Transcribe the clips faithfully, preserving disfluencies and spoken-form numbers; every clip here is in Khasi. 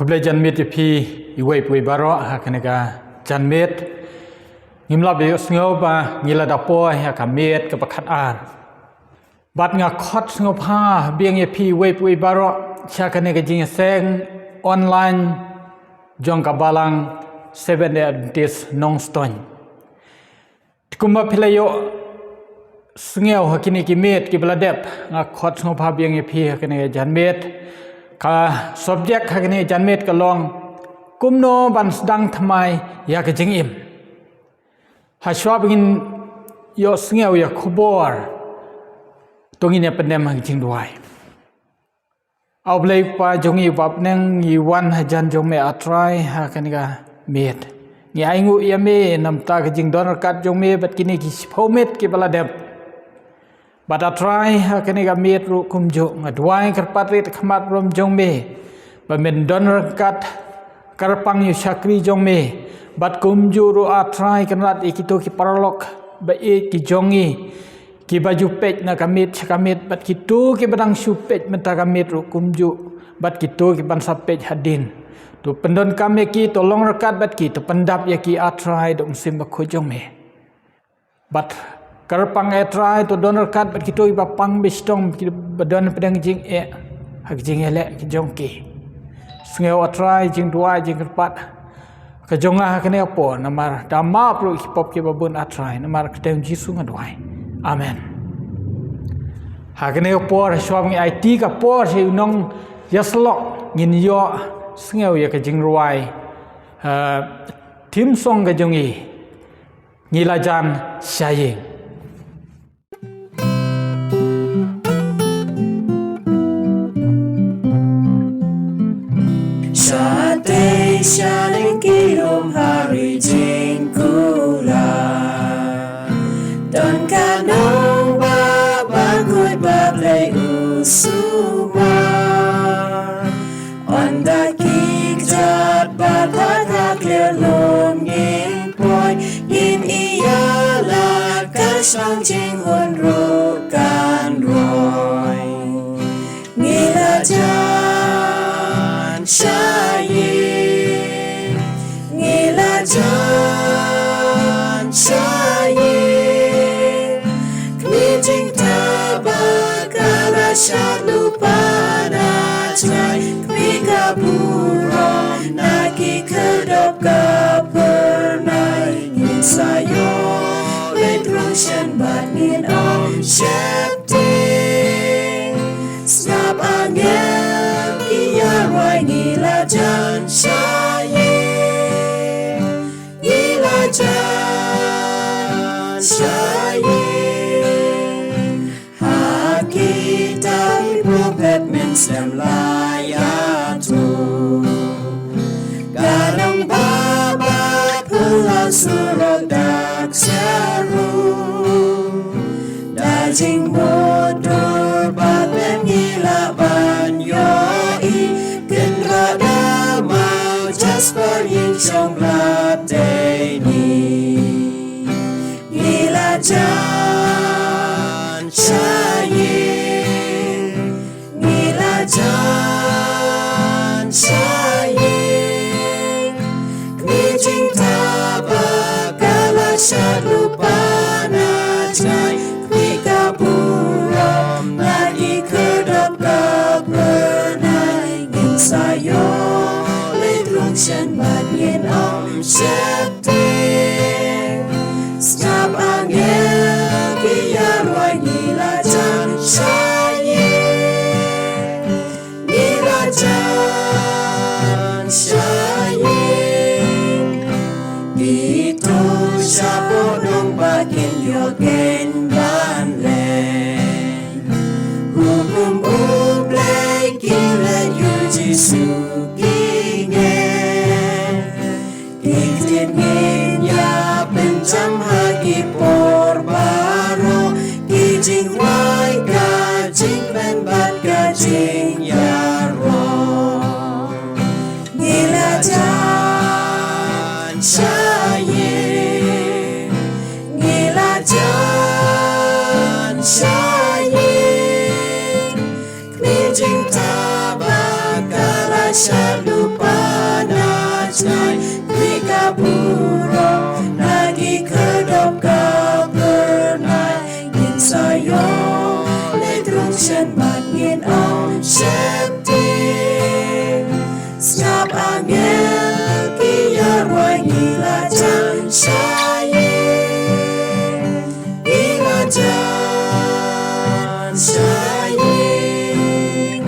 Khublei janmiet ïa phi iwei pa iwei baroh ha kane ka janmiet. Ngim lah ban ïohsngew ba ngi la da poi ha ka miet kaba khatar. Bad nga khot sngewbha biang ïa phi iwei pa iwei baroh sha kane ka jingïaseng online jong ka Balang Seventh Day Adventist Nongstoiñ. Te kumba phi la ïohsngew ha kine ki miet kiba la dep, nga khot sngewbha biang ïa phi ha kane ka janmiet. Ka subject ha kane ka janmiet ka long kumno ban sdang thymmai ïa ka jingim. Hashwa ba ngin ïohsngew ïa ka khubor, to ngin ïa pyndem ha ka jingduwai. A U Blei Kpa jong ngi uba ha bneng, ngi wan hajan jong me A Trai ha kane ka miet. Ngi ainguh ïa me namar ka jingdon ryngkat jong me bad kine ki shiphew miet kiba la dep. Bad A Trai ha kane ka miet ruh kumjuh nga duwai kyrpad rit ha khmat burom jong me ba men don ryngkat, kyrpang ïa u shakri jong me. Bad kumjuh ruh A Trai kynrad ïa kito ki paralok ba ïeit ki jong ngi, kiba ju peit na ka miet sha ka miet, bad kito kiba dang shu peit mynta ka miet ruh kumjuh, bad kito kiban sa peit hadien. To pyndonkam ïa ki, to long ryngkat bad ki, to pyndap ïa ki A Trai da u Mynsiem Bakhuid jong me. Bad kyrpang A Trai to don ryngkat bad kito kiba pang ba shitom, kiba don pdeng jingeh ha ka jingïaleh ka jong ki. Sngew A Trai jingduwai jingkyrpad ka jong nga ha kane ka por, namar da map ruh ki pop kiba bun A Trai, namar ka kyrteng Jisu nga duwai. Amen. Ha kane ka por, hashwa ba ngi aiti ka por sha u nongïasyllok, ngin ïohsngew ïa ka jingrwai, eh, theme song ka jong ngi. Ngi la jan sha ïing. Shatei sha lyngkhuh rum ha ri jingkular, don ka nongbah bakhuid ba Blei u sumar. Ynda ki kjat bad ha ka khlieh lum ngin poi, ngin ïaleh ka shong jinghun ruh kan roi. Ngi la jan sha ïing, ngi la jan sha ïing. Kmie jingtbak ka la shad lypa na jngai, kmie ka burom na ki khyrdop ka phyrnai. Ngin sa ïoh leit rung shen bad ngin ym sheptieng. Sngap angel ki ïarwai, ngi la jan sha ïing. Ngi la jan sha ïing. Ha kitab ki prophet mynsiem la ïathuh, ka nongbah ba phylla surok dak jarum. Da jingmutdur ba pynïaid la ban ïohi, kynrad da maw jasper ïing shong blat dei ni. Ngi la jan sha ïing, ngi la jan sha ïing. Kmie jingtbak ka la shad lypa na jngai, kmie ka burom na ki khyrdop ka phyrnai. Ngin sa ïoh leit rung shen bad ngin ym sheptieng. Sngap angel ki ïarwai, ngi la jan sha ïing. Ngi la jan sha ïing. Kito shapoh nongbah kin ïoh khein ban leit. Hukum U Blei ki leit, ïa U Jisu ki ngeit. Ki ktien ngin ïa pynjam ha ki por baroh, ki jingrwai ka jingpynbeit ka jingïaroh. Ngi la jan sha ïing, ngi la jan Zion, leit rung shen bad ngin ym sheptieng. Sngap angel ki ïarwai, ngi la jan sha ïing. Ngi la jan sha ïing.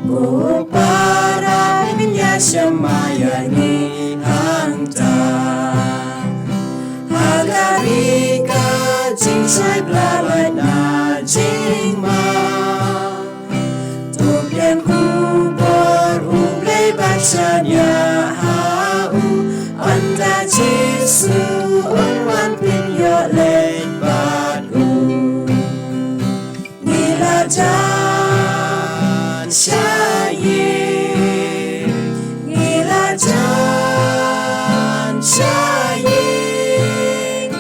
Ko para, ngin ïa shim ma ïa ngi hangta. Ha ka ri ka jingshai bla lait na jingma. To pdiang khubor U Blei ban shaniah ha u. Ynda Jisu un wan, phin ïoh leit bad u. Ngi la jan sha ïing, ngi la jan sha ïing.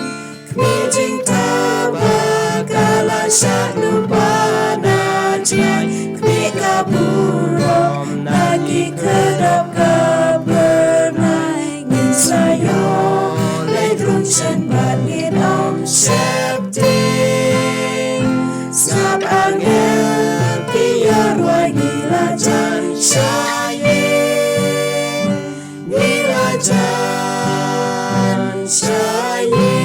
Khmih jingtbak ba ka la shah lypa na jngai. Khmih ka burom na ki khyrdop ka phyrnai. Ngin sa ïoh leit rung shen bad ngin ym sheptieng. Sngap angel ki ïarwai, ngi la jan sha ïing. Ngi la jan sha ïing.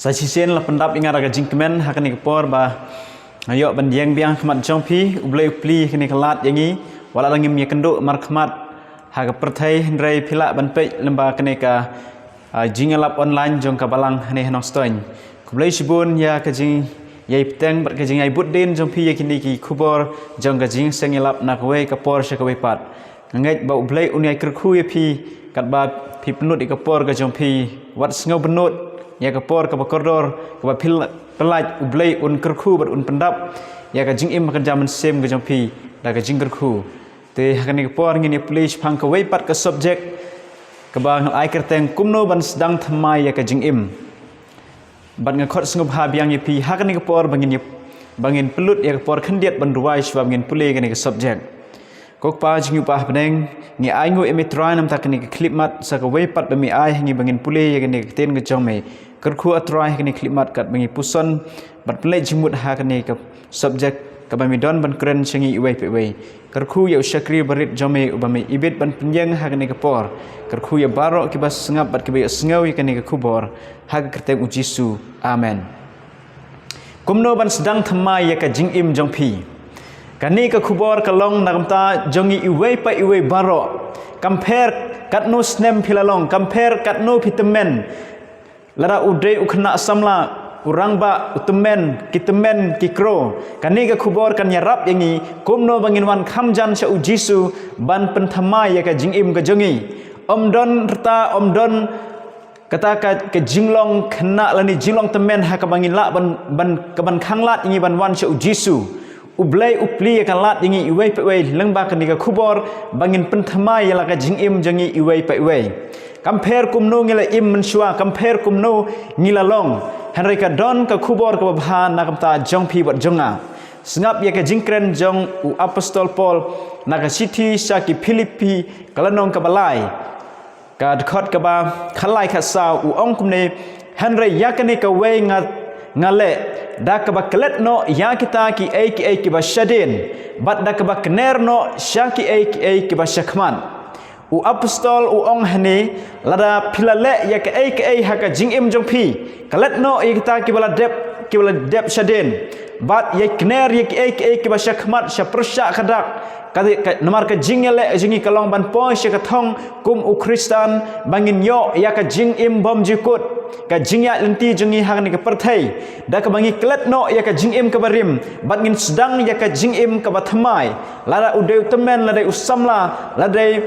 Sa shisien la pyndap ïa nga da ka jingkmen ha kane ka por ba nga ïoh ban ïeng biang ha khmat jong phi. U Blei u plie kane ka lad ïa ngi, wat la ngim ïakynduh markhmat ha ka pyrthei, hynrei phi lah ban peit lyngba kane ka, ah, jingïalap online jong ka Balang hangne ha Nongstoiñ. Khublei shibun ïa ka jingïai bteng bad ka jingïai bud dien jong phi ïa kine ki khubor jong ka jingseng ïalap na kawei ka por sha kawei pat. Nga ngeit ba U Blei un ïai kyrkhu ïa phi katba phi pynlut ïa ka por ka jong phi. Wat sngew bynnud ïa ka por kaba kordor kaba phi la pyllait. U Blei un kyrkhu bad un pyndap ïa ka jingim ha ka mynsiem ka jong phi da ka jingkyrkhu. Te ha kane ka por ngin ïa pule shaphang kawei pat ka subject kaba nga ai kyrteng, kumno ban sdang thymmai ïa ka jingim. Bad nga khot sngewbha biang ïa phi ha kane ka por ba ngin ïa, ba ngin pynlut ïa ka por khyndiat ban duwai shuwa ba ngin pule ïa kane ka subject. Ko Kpa jong ngi uba ha bneng, ngi ainguh ïa me Trai namar kane ka khyllipmat, sa kawei pat ba me ai ha ngi ba ngin pule ïa kane ka ktien ka jong me. Kyrkhu ah Trai ha kane ka khyllipmat katba ngi puson bad pynleit jingmut ha kane ka subject kaba me don ban kren sha ngi iwei pa iwei. Kyrkhu ïa u shakri barit jong me uba me ibit ban pynïeng ha kane ka por. Kyrkhu ïa baroh kiba sngap bad kiba ïohsngew ïa kane ka khubor. Ha ka kyrteng U Jisu. Amen. Kumno ban sdang thymmai ïa ka jingim jong phi. Kane ka khubor ka long na ka bynta jong ngi iwei pa iwei baroh. Kam pher katno snem phi la long, kam pher katno phi tymmen. Lada u dei u khynnah samla, u rangbah, u tymmen, ki tymmen, ki kro. Kane ka khubor kan ïarap ïa ngi kumno ba ngin wan kham jan sha U Jisu ban pynthymmai ïa ka jingim ka jong ngi. Ym don rta, ym don kata ka, ka jinglong khynnah lane jinglong tymmen ha kaba ngin lah ban, ban, ka ban khanglad ïa ngi ban wan sha U Jisu. U Blei u plie ïa ka lad ïa ngi iwei pa iwei lyngba kane ka khubor ba ngin pynthymmai ïa la ka jingim jong ngi iwei pa iwei. Kam pher kumno ngi la im mynshuwa, kam pher kumno ngi la long, hynrei ka don ka khubor kaba bha na ka bynta jong phi bad jong nga. Sngap ïa ka jingkren jong u apostol Paul na ka shithi sha ki Philippi ka lynnong kaba lai. Ka dkhot kaba khatlai khatsaw u ong kumne, hynrei ïa kane kawei nga, nga leh, da kaba klet noh ïa kita kiei kiei kiba shadien, bad da kaba kner noh sha kiei kiei kiba shakhmat. U apostol u ong hangne, lada phi la leh ïa kaei kaei ha ka jingim jong phi, klet noh ïa kita kiba la dep, kiba la dep shadien, bad ïa kner ïa kiei kiei kiba shakhmat, sha pyrshah ka dak. Ka, ka, namar ka jingïaleh jong ngi ka long ban poi sha ka thong kum u Khristan, ba ngin ïoh ïa ka jingim bymjukut, ka jingïaid lynti jong ngi ha kane ka pyrthei, da kaba ngi klet noh ïa ka jingim kaba rim, bad ngin sdang ïa ka jingim kaba thymmai. Lada u dei u tymmen, lada u dei u samla, lada u dei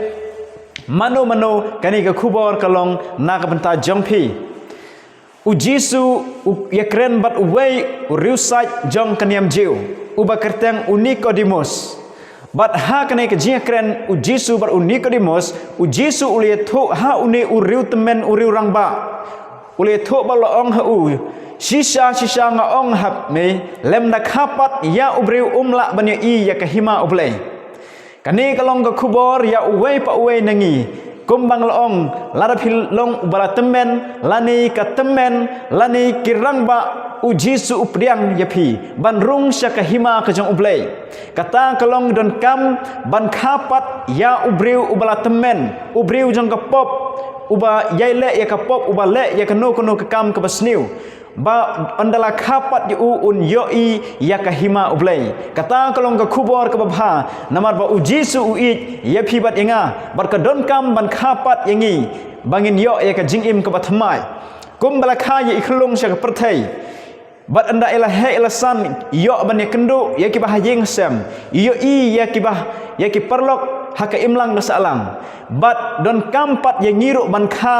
mano mano, kane ka khubor ka long na ka bynta jong phi. U Jisu u ïakren bad uwei u riewsait jong ka niam Jiw, uba kyrteng u Nikodemus. Bad ha kane ka jingïakren u Jisu bad u Nikodemus, u Jisu u la ïathuh ha une u riewtymmen, u riewrangbah. U la ïathuh bad u la ong ha u, shisha shisha nga ong ha me, lymda kha pat ïa u briew um lah ban ïohi ïa ka hima U Blei. Kane ka long ka khubor ïa uwei pa uwei na ngi. Kumba nga la ong, lada phi long uba la tymmen, lane ka tymmen, lane ki rangbah, U Jisu u pdiang ïa phi ban rung sha ka hima ka jong U Blei. Kata ka long donkam ban kha pat ïa u briew uba la tymmen, u briew jong ka pop, uba ïai leh ïa ka pop, uba leh ïa kano kano ka kam kaba sniew. Ba ynda la kha pat ïa u, un ïohi ïa ka hima U Blei. Kata ka long ka khubor kaba bha, namar ba U Jisu u ïeit ïa phi bad ïa nga, bad ka donkam ban kha pat ïa ngi ba ngin ïoh ïa ka jingim kaba thymmai. Kumba la kha ïa i khyllung sha ka pyrthei, bad ynda i la heh i la san, i ïoh ban ïakynduh ïa kiba ha ïing ha sem, i ïohi ïa kiba, ïa ki paralok ha ka imlang ka sahlang. Bad donkam pat ïa ngi ruh ban kha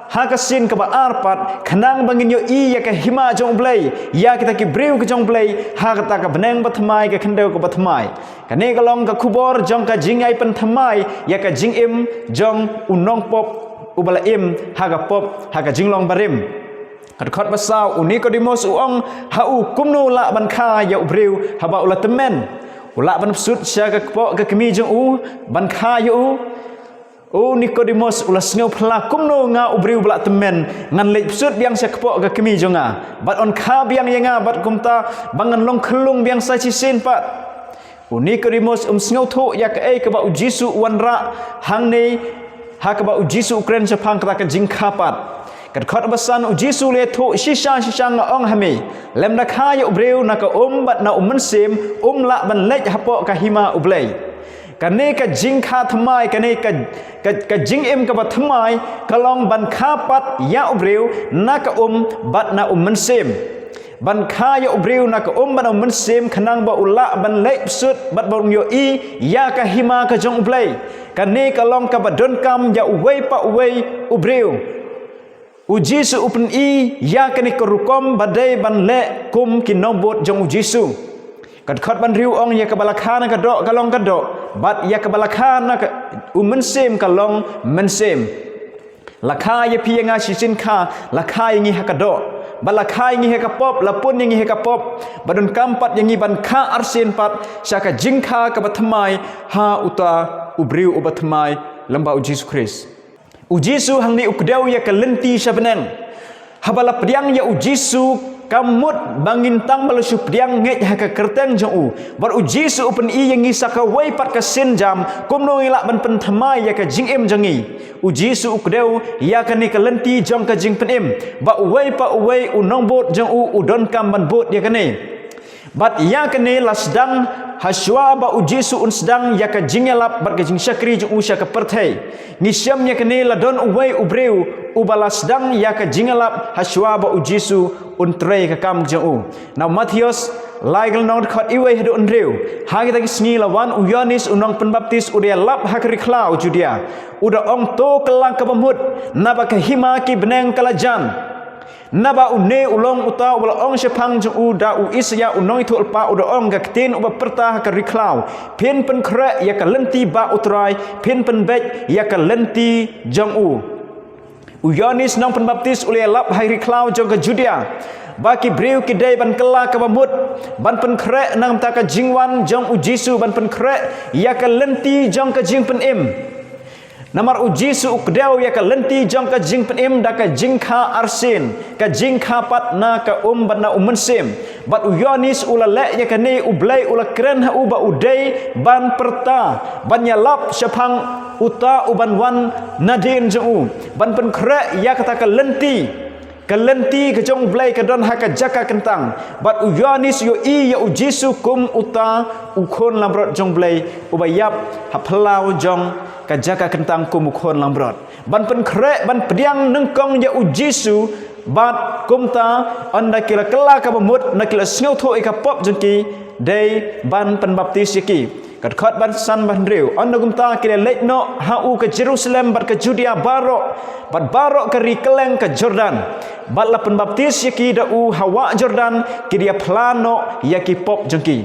ha ka sien kaba ar pat, khnang ba ngin ïohi ïa ka hima jong U Blei, ïa kita ki briew ka jong U Blei ha kata ka bneng bathymmai, ka khyndew kaba thymmai. Kane ka long ka khubor jong ka jingïai pynthymmai ïa ka jingim jong u nongpop uba la im ha ka pop, ha ka jinglong barim. Ka dkhot ba saw, u Nikodimos u ong ha u, kumno lah ban kha ïa u briew haba u la tymmen? U lah ban psut sha ka kpoh ka kmie jong u ban kha ïa u? U Nikodimos u la sngewphylla, kumno nga u briew ba la tymmen ngan leit psut biang sha kpoh ka kmie jong nga, bad yn kha biang ïa nga, bad kumta ba ngan long khyllung biang sa shisien pat. U Nikodimos um sngewthuh ïa kaei kaba U Jisu u wanrah hangne ha kaba U Jisu u kren shaphang kata ka jingkha pat. Ka dkhot ba san, U Jisu u la ïathuh, shisha shisha nga ong ha me, lymda kha ïa u briew na ka um bad na u mynsiem, um lah ban leit hapoh ka hima U Blei. Kane ka jingkha thymmai, kane ka, ka, ka jingim kaba thymmai, ka long ban kha pat ïa u briew na ka um bad na u mynsiem. Ban kha ïa u briew na ka um bad na u mynsiem, khnang ba u lah ban leit psut bad ban ïohi ïa ka hima ka jong U Blei. Kane ka long kaba donkam ïa uwei pa uwei u briew. U Jisu u pyni ïa kane ka rukom ba dei ban leh kum ki nongbud jong U Jisu. Ka dkhot ba hynriew ong, ïa kaba la kha na ka doh ka long ka doh, bad ïa kaba la kha na ka, u mynsiem ka long mynsiem. La kha ïa phi ïa nga shisien kha, la kha ïa ngi ha ka doh, bad la kha ïa ngi ha ka pop, la pun ïa ngi ha ka pop, bad donkam pat ïa ngi ban kha arsien pat sha ka jingkha kaba thymmai ha uta u briew uba thymmai, lyngba U Jisu Khrist. U Jisu hangne u kdew ïa ka lynti sha bneng. Haba la pdiang ïa U Jisu, kam mut ba ngin tang ba la shu pdiang ngeit ha ka kyrteng jong u. Bad U Jisu u pyni ïa ngi sa kawei pat ka sienjam, kumno ngi lah ban pynthymmai ïa ka jingim jong ngi. U Jisu u kdew ïa kane ka lynti jong ka jingpynim, ba uwei pa uwei u nongbud jong u u donkam ban bud ïa kane. Bad ïa kane la sdang hashuwa ba U Jisu un sdang ïa ka jingïalap bad ka jingshakri jong u sha ka pyrthei. Ngi shem ïa kane, la don uwei u briew uba la sdang ïa ka jingïalap hashuwa ba U Jisu un trei ka kam jong u. Na u Mathaios lai ka lynnong, dkhot iwei haduh hynriew. Ha kita ki sngi la wan u Ïoannis u nongpynbaptis, u da ïalap ha ka ri khlaw Judia, u da ong, to kylla kaba mut, naba ka hima ki bneng ka la jan. Naba une u long uta uba la ong shaphang jong u da u Isaïah u nongïathuhlypa, u da ong, ka ktien uba pyrta ha ka ri khlaw, phin pynkhreh ïa ka lynti Bah U Trai, phin pynbeit ïa ka lynti jong u. U Ïoannis nongpynbaptis u la ïalap ha ri khlaw jong ka Judia, ba ki briew ki dei ban kylla kaba mut, ban pynkhreh na ka bynta ka jingwan jong U Jisu, ban pynkhreh ïa ka lynti jong ka jingpynim. Namar U Jisu u kdew ïa ka lynti jong ka jingpynim da ka jingkha arsien, ka jingkha pat na ka um bad na u mynsiem. Bad u Ïoannis u la leh ïa kane, U Blei u la kren ha u ba u dei ban pyrta, ban ïalap shaphang uta uban wan nadien jong u, ban pynkhreh ïa kata ka lynti. Ka lynti ka jong U Blei ka don ha ka jaka kyntang. Bad u Ïoannis u ïohi ïa U Jisu kum uta u khun langbrot jong U Blei, uba ïap ha phyllaw jong ka jaka kyntang kum u khun langbrot, ban pynkhreh, ban pdiang nyngkong ïa U Jisu. Bad kumta, ynda ki la kylla kaba mut, ynda ki la sngewthuh ïa ka pop jong ki, dei ban pynbaptis ïa ki. Ka dkhot ba san, ba hynriew. Ynda kumta ki la leit noh ha u ka Jerusalem bad ka Judia baroh, bad baroh ka ri kylleng ka Jordan, bad la pynbaptis ïa ki da u ha wah Jordan, ki da ïaphla noh ïa ki pop jong ki.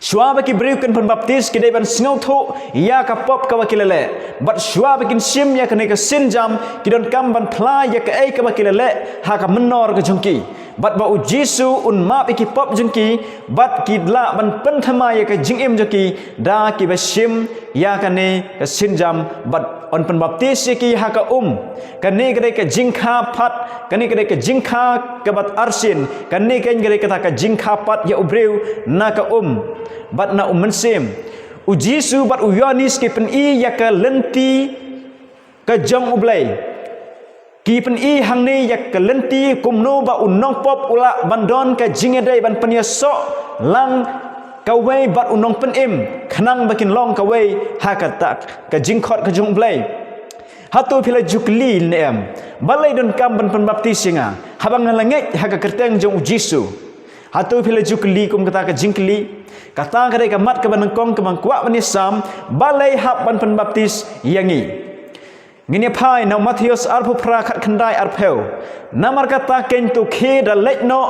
Shuwa ba ki briew kin pynbaptis, ki dei ban sngewthuh ïa ka pop kaba ki la leh. Bad shuwa ba kin shim ïa kane ka sienjam, ki donkam ban phla ïa kaei kaba ki la leh ha ka mynnor ka jong ki. Bad ba u Jisu un map ïa ki pop jong ki, bad ki lah ban pynthymmai ïa ka jingim jong ki, da kiba shim ïa kane ka sienjam, bad yn pynbaptis ïa ki ha ka um. Kane ka dei ka jingkha pat, kane ka dei ka jingkha kaba arsien, kane ka dei kata ka jingkha pat ïa u briew na ka um bad na u mynsiem. U Jisu bad u Ïoannis ki pyni ïa ka lynti ka jong U Blei. Ki pyni hangne ïa ka lynti kumno ba u nongpop u lah ban don ka jingïadei ban pynïasoh lang kawei bad u nongpynim, khnang ba kin long kawei ha kata ka jingkhot ka jong U Blei. Hato phi la ju kylli ne em, balei donkam ban pynbaptis ïa nga haba nga la ngeit ha ka kyrteng jong u Jisu? Hato phi la ju kylli kum kata ka jingkylli? Kata ka dei ka mat kaba nyngkong kaba nga kwah ban ïasam, balei hap ban pynbaptis ïa ngi? Ngin ïa phai na u Mathaios arphew phra, khatkhyndai, arphew. Namar kata keiñ to khie da leit noh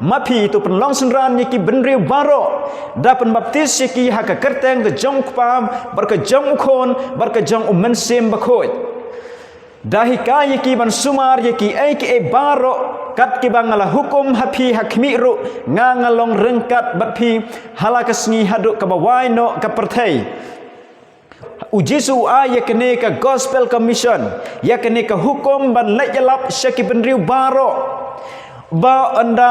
ma phi, to pynlong synran ïa ki bynriew baroh, da pynbaptis ïa ki ha ka kyrteng ka jong u Kpa, bad ka jong u Khun, bad ka jong u Mynsiem Bakhuid. Da hikai ïa ki ban sumar ïa kiei kiei baroh kat kiba nga la hukum ha phi, ha khmih ruh nga nga long ryngkat bad phi ha la ka sngi haduh kaba wai noh ka pyrthei. U Jisu u ai ïa kane ka Gospel Commission, ïa kane ka hukum ban leit ïalap sha ki bynriew baroh, ba ynda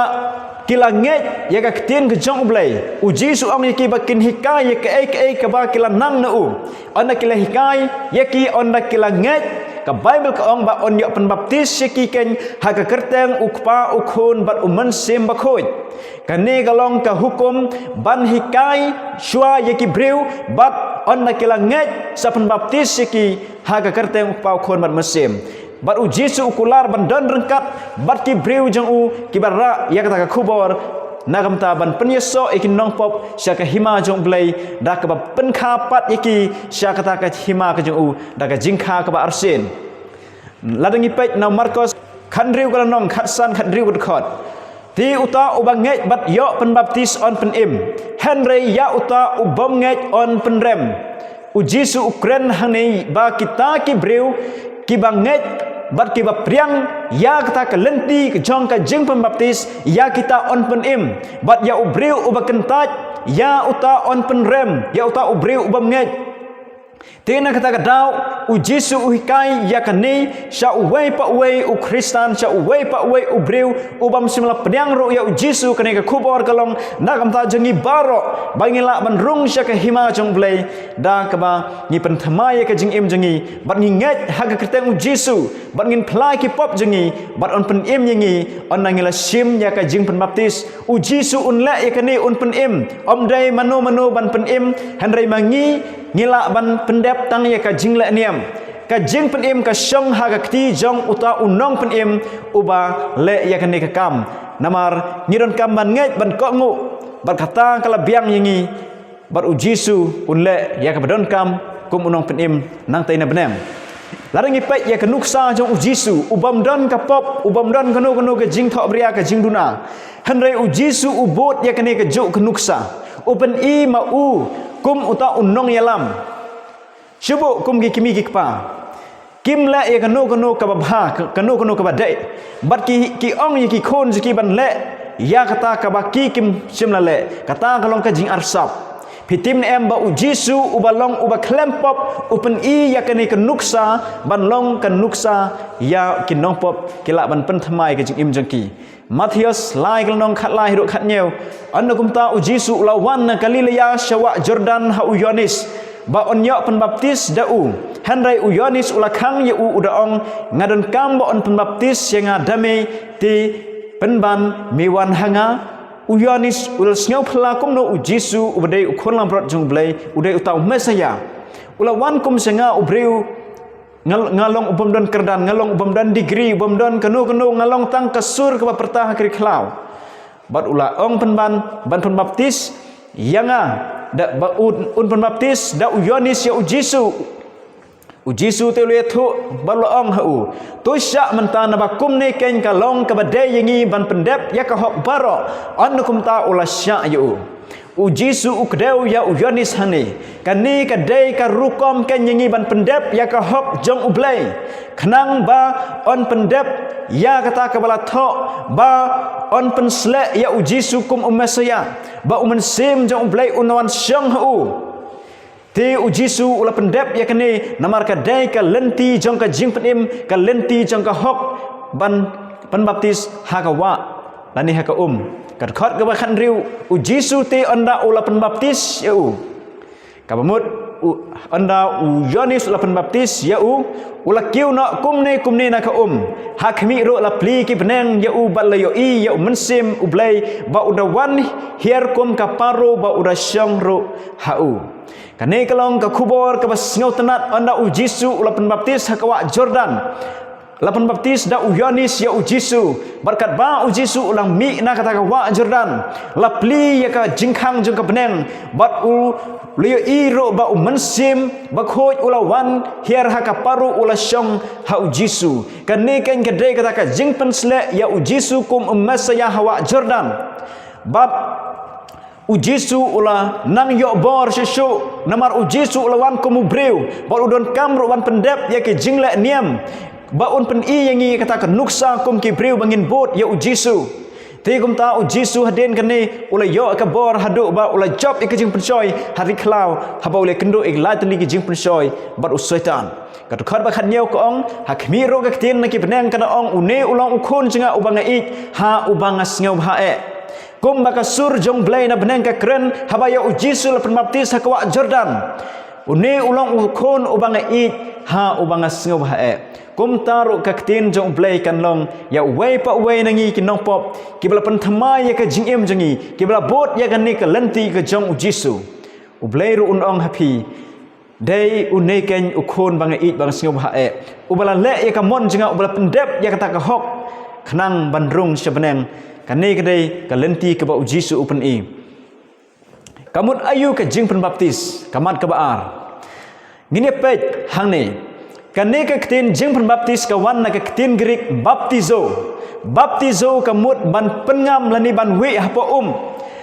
ki la ngeit ïa ka ktien ka jong U Blei. U Jisu u ong ïa ki ba kin hikai ïa kaei kaei kaba ki la nang na u. Ynda ki la hikai ïa ki, ynda ki la ngeit, ka Baibl ka ong ba yn ïoh pynbaptis ïa ki keiñ ha ka kyrteng u Kpa, u Khun bad u Mynsiem Bakhuid. Kane ka long ka hukum ban hikai shuwa ïa ki briew, bad ynda ki la ngeit sa pynbaptis ïa ki ha ka kyrteng u Kpa, u Khun bad u Mynsiem. Bad u Jisu u kular ban don ryngkat bad ki briew jong u kiba rah ïa kata ka khubor, na ka bynta ban pynïasoh ïa ki nongpop sha ka hima jong U Blei, da kaba pynkha pat ïa ki sha kata ka hima ka jong u da ka jingkha kaba arsien. Lada ngi peit na u Markos khathynriew ka lynnong, khatsan, khathynriew ka dkhot. Te uta uba ngeit bad ïoh pynbaptis yn pynim, hynrei ïa uta u bym ngeit yn pynrem. U Jisu u kren hangne ba kita ki briew kiba ngeit bad kiba pdiang ïa kata ka lynti ka jong ka jingpynbaptis, ïa kita yn pynim, bad ïa u briew uba kyntait, ïa uta yn pynrem, ïa uta u briew u bym ngeit. Te na kata ka daw, u Jisu u hikai ïa kane sha uwei pa uwei u Khristan, sha uwei pa uwei u briew u bym shym la pdiang ruh ïa u Jisu. Kane ka khubor ka long na ka bynta jong ngi baroh, ba ngin lah ban rung sha ka hima jong U Blei, da kaba ngi pynthymmai ïa ka jingim jong ngi, bad ngi ngeit ha ka kyrteng u Jisu, bad ngin phla ïa ki pop jong ngi, bad yn pynim ïa ngi, ynda ngi la shim ïa ka jingpynbaptis. U Jisu un leh ïa kane, un pynim. Ym dei mano mano ban pynim, hynrei ma ngi, ngi lah ban pyndep tang ïa ka jingleh niam. Ka jingpynim ka shong ha ka kti jong uta u nongpynim uba leh ïa kane ka kam. Namar ngi donkam ban ngeit, ban kohnguh, bad kata ka la biang ïa ngi. Bad u Jisu un leh ïa kaba donkam kum u nongpynim nangtei na bneng. Lada ngi peit ïa ka nuksa jong u Jisu, u bym don ka pop, u bym don kano kano ka jingthohbria, ka jingduna. Hynrei u Jisu u bud ïa kane kajuh ka nuksa, u pyni ma u kum uta u nongïalam. Shu buh kum ki kmie ki kpa, kim leh ïa kano kano kaba bha, ka-, kano kano kaba dei. Bad ki, ki ong ïa ki khun jong ki ban leh ïa kata kaba ki kim shym la leh. Kata ka long ka jingarsap. Phi tip ne em ba u Jisu uba long uba khlem pop, u pyni ïa kane ka nuksa ban long ka nuksa ïa ki nongpop, ki lah ban pynthymmai ka jingim jong ki. Mathaios lai ka lynnong khatlai haduh khathynñiew. Ynda kumta u Jisu u la wan na Galilea sha wah Jordan ha u Ïoannis, ba yn ïoh pynbaptis da u. Hynrei u Ïoannis u la khang ïa u, u da ong, nga donkam ba yn pynbaptis ïa nga da me, te pynban me wan ha nga? U Ïoannis u la sngewphylla kumno u Jisu uba dei u khun langbrot jong U Blei, u dei uta u Messaïah. U la wan kum sha nga u briew, nga, nga long u bym don kyrdan, nga long u bym don degree, u bym don kano kano, nga long tang ka sur kaba pyrta ha ka ri khlaw. Bad u la ong pynban ban pynbaptis ïa nga, da ba un, un pynbaptis da u Ïoannis ïa u Jisu. U Jisu te u la ïathuh bad u la ong ha u, to shah mynta, naba kumne keiñ ka long kaba dei ïa ngi ban pyndep ïa ka hok baroh. Ynda kumta u la shah ïa u. U Jisu u kdew ïa u Ïoannis hangne. Kane ka dei ka rukom keiñ ïa ngi ban pyndep ïa ka hok jong U Blei, khnang ba yn pyndep ïa kata kaba la thoh, ba yn pynsleh ïa u Jisu kum u Messaïah, ba u Mynsiem jong u Blei un wan shong ha u. Te u Jisu u la pyndep ïa kane, namar ka dei ka lynti jong ka jingpynim, ka lynti jong ka hok ban pynbaptis ha ka wah lane ha ka um. Ka dkhot kaba khathynriew, u Jisu te ynda u la pynbaptis ïa u. Kaba mut, u, ynda u Ïoannis u la pynbaptis ïa u, u la kiew noh kumne kumne na ka um. Ha khmih ruh la plie ki bneng ïa u bad la ïohi ïa u Mynsiem u Blei ba u da wan hiar kum ka paro ba u da shong ruh ha u. Kane ka long ka khubor kaba sngewtynnat ynda u Jisu u la pynbaptis ha ka wah Jordan. La pynbaptis da u Ïoannis ïa u Jisu, bad katba u Jisu u la mih na kata ka wah Jordan, la plie ïa ka jingkhang jong ka bneng, bad u la ïohi ruh ba u Mynsiem Bakhuid u la wan hiar ha ka paro u la shong ha u Jisu. Kane keiñ ka dei kata ka jingpynsleh ïa u Jisu kum u Messaïah ha wah Jordan. Bad u Jisu u la nang ïoh bor shuh shuh, namar u Jisu u la wan kum u briew, bad u donkam ruh ban pyndep ïa ki jingleh niam, ba un pyni ïa ngi kata ka nuksa kum ki briew ba ngin bud ïa u Jisu. Te kumta u Jisu hadien kane u la ïoh ka bor haduh ba u la jop ïa ka jingpynshoi ha ri khlaw, haba u la kynduh ïa ki lai tylli ki jingpynshoi bad u Soitan. Ka dkhot ba khathynñiew ka ong, ha khmih ruh ka ktien na ki bneng ka da ong, une u long u Khun jong nga uba nga ïeit, ha uba nga sngewbha eh. Kumba ka sur jong u Blei na bneng ka kren, haba ïa u Jisu la pynbaptis ha ka wah Jordan. Une u long u Khun uba nga ïeit, ha uba nga sngewbha eh. Kumta ruh ka ktien jong u Blei kan long ïa uwei pa uwei na ngi ki nongpop, kiba la pynthymmai ïa ka jingim jong ngi, kiba la bud ïa kane ka lynti ka jong u Jisu. U Blei ruh un ong ha phi, dei une keiñ u Khun ba nga ïeit ba nga sngewbha eh, uba la leh ïa ka mon jong nga, uba la pyndep ïa kata ka hok, khnang ban rung sha bneng. Kane ka dei ka lynti kaba u Jisu u pyni. Ka mut aïu ka jingpynbaptis, ka mat kaba ar? Ngin ïa peit hangne. Kane ka ktien jingpynbaptis ka wan na ka ktien Grik baptizo. Baptizo ka mut ban pynngam lane ban wieh hapoh um.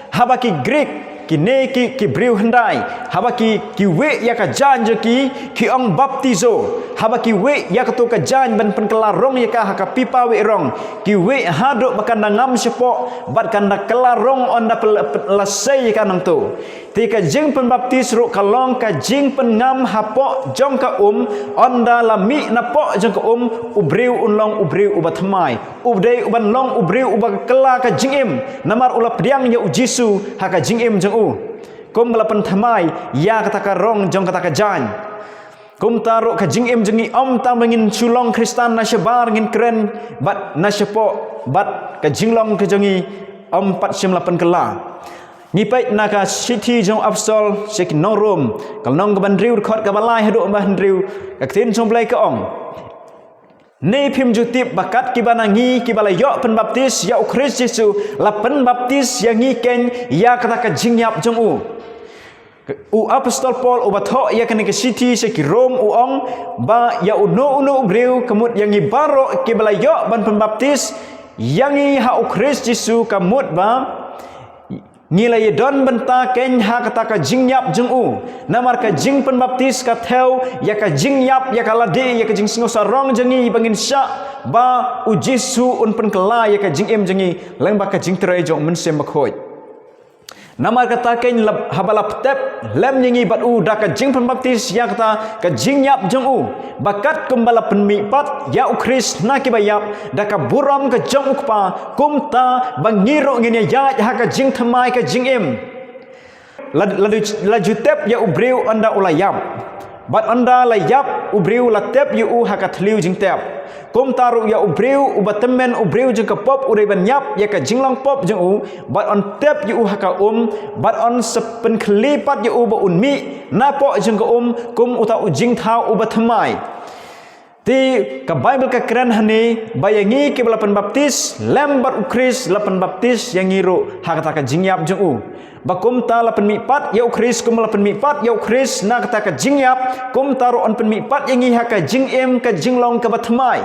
Haba ki Grik, kine ki, ki briew hyndai, haba ki, ki wieh ïa ka jaiñ jong ki, ki ong baptizo. Haba ki wieh ïa kato ka jaiñ ban pynkylla rong ïa ka ha ka pipa wieh rong, ki wieh haduh ba kan da ngam shapoh, bad kan da kylla rong ynda pynla, pynla sei ïa ka nangto. Te ka jingpynbaptis ruh ka long ka jingpynngam hapoh jong ka um, ynda la mih napoh jong ka um, u briew un long u briew uba thymmai. U dei uban long u briew uba kylla ka jingim, namar u la pdiang ïa u Jisu ha ka jingim jong u. Kumba la pynthymmai ïa kata ka rong jong kata ka jaiñ. Kumta ruh ka jingim jong ngi, ym tang ba ngin shu long Khristan na shabar ngin kren, bad na shapoh, bad ka jinglong ka jong ngi, ym pat shym la pynkylla. Ngi peit na ka shithi jong u Apostol sha ki nong Rom, ka lynnong kaba hynriew, dkhot kaba lai haduh ba hynriew, ka ktien jong u Blei ka ong. Ne phim ju tip ba kat kiba na ngi kiba la ïoh pynbaptis ïa u Khrist Jisu, la pynbaptis ïa ngi keiñ ïa kata ka jingïap jong u? U Apostol Paul uba thoh ïa kane ka shithi sha ki Rom u ong ba ïa uno uno u briew, ka mut ïa ngi baroh kiba la ïoh ban pynbaptis ïa ngi ha u Khrist Jisu, ka mut ba ngi la ïadon bynta keiñ ha kata ka jingïap jong u. Namar ka jingpynbaptis ka thew ïa ka jingïap, ïa ka lade, ïa ka jingsngewsarong jong ngi ba ngin shah ba u Jisu un pynkylla ïa ka jingim jong ngi lyngba ka jingtrei jong u Mynsiem Bakhuid. Namar kata keiñ la, haba la pyntep lem ïa ngi bad u da ka jingpynbaptis ïa kata ka jingïap jong u, ba kat kumba la pynmihpat ïa u Khrist na kiba ïap da ka burom ka jong u Kpa, kumta ba ngi ruh ngin ïaid ha ka jingthymmai ka jingim. La, la, la ju tep ïa u briew ynda u la ïap. Bad ynda la ïap u briew la tep ïa u ha ka thliew jingtep. Kumta ruh ïa u briew uba tymmen, u briew jong ka pop, u dei ban ïap ïa ka jinglong pop jong u, bad yn tep ïa u ha ka um, bad yn sa pynkhlieh pat ïa u ba un mih napoh jong ka um kum uta u jingthaw uba thymmai. Te ka Baibl ka kren hangne ba ïa ngi kiba la pynbaptis lem bad u Khrist, la pynbaptis ïa ngi ruh ha kata ka jingïap jong u. Ba kumta la pynmihpat ïa u Khrist, kumba la pynmihpat ïa u Khrist na kata ka jingïap, kumta ruh yn pynmihpat ïa ngi ha ka jingim ka jinglong kaba thymmai.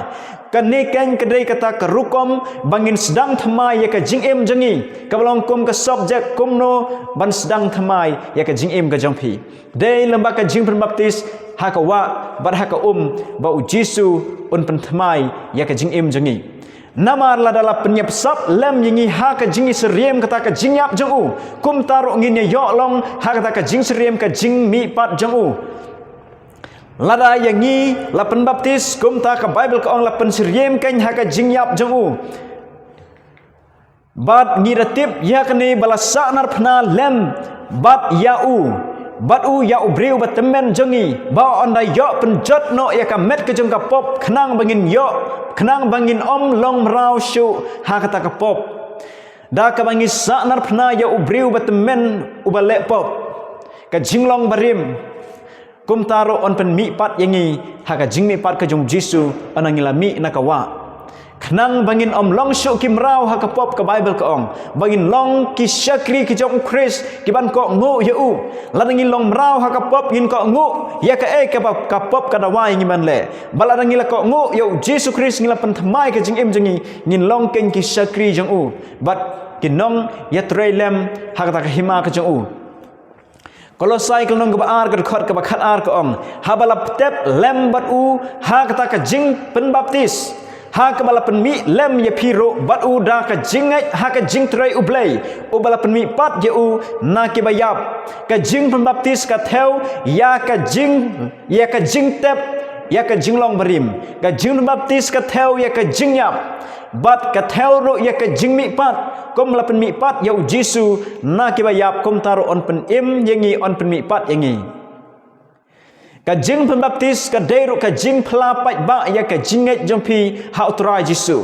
Kane keiñ ka dei kata ka rukom ba ngin sdang thymmai ïa ka jingim jong ngi, kaba long kum ka subject, kumno ban sdang thymmai ïa ka jingim ka jong phi. Dei lyngba ka jingpynbaptis ha ka wah bad ha ka um ba u Jisu un pynthymmai ïa ka jingim jong ngi. Namar lada la pynïap sap lem ïa ngi ha ka jingsyriem kata ka jingïap jong u, kumta ruh ngin ïa ïoh long ha kata ka jingsyriem ka jingmihpat jong u. Lada ïa ngi la pynbaptis, kumta ka Baibl ka ong la pynsyriem kein ha ka jingïap jong u. Bad ngi da tip ïa kane ba la sahnarphna lem bad ïa u, bad u ïa u briew ba tymmen jong ngi, ba un da ïoh pynjot noh ïa ka met ka jong ka pop, khnang ba ngin ïoh, khnang ba ngin ym long mraw shuh ha kata ka pop. Da kaba ngi sahnarphna ïa u briew ba tymmen uba leh pop, ka jinglong barim. Kumta ruh un pynmihpat ïa ngi ha ka jingmihpat ka jong u Jisu, haba ngi la mih na ka wah. Khnang ba ngin ym long shuh ki mraw ha ka pop, ka Baibl ka ong, ba ngin long ki shakri ki jong u Khrist, ki ban kohnguh ïa u. Lada ngi long mraw ha ka pop, ngin kohnguh ïa kaei kaba ka pop ka dawa ïa ngi ban leh. Bad lada ngi la kohnguh ïa u Jisu Khrist, ngi la pynthymmai ka jingim jong ngi, ngin long kein ki shakri jong u, bad ki nongïatrei lem ha kata ka hima ka jong u. Kolosai ka lynnong kaba ar, ka dkhot kaba khatar ka ong, haba la pyntep lem bad u ha kata ka jingpynbaptis, ha kaba la pynmih lem ïa phi ruh bad u da ka jingngeit ha ka jingtrei u Blei, uba la pynmihpat ïa u na kiba ïap. Ka jingpynbaptis ka thew ïa ka jing, ïa ka jingtep ïa ka jinglong barim. Ka jingpynbaptis ka thew ïa ka jingïap. Bad ka thew ruh ïa ka jingmihpat, kum la pynmihpat ïa u Jisu na kiba ïap, kumta ruh un pynim ïa ngi, un pynmihpat ïa ngi. Ka jingpynbaptis ka dei ruh ka jingphla paidbah ïa ka jingngeit jong phi ha u Trai Jisu.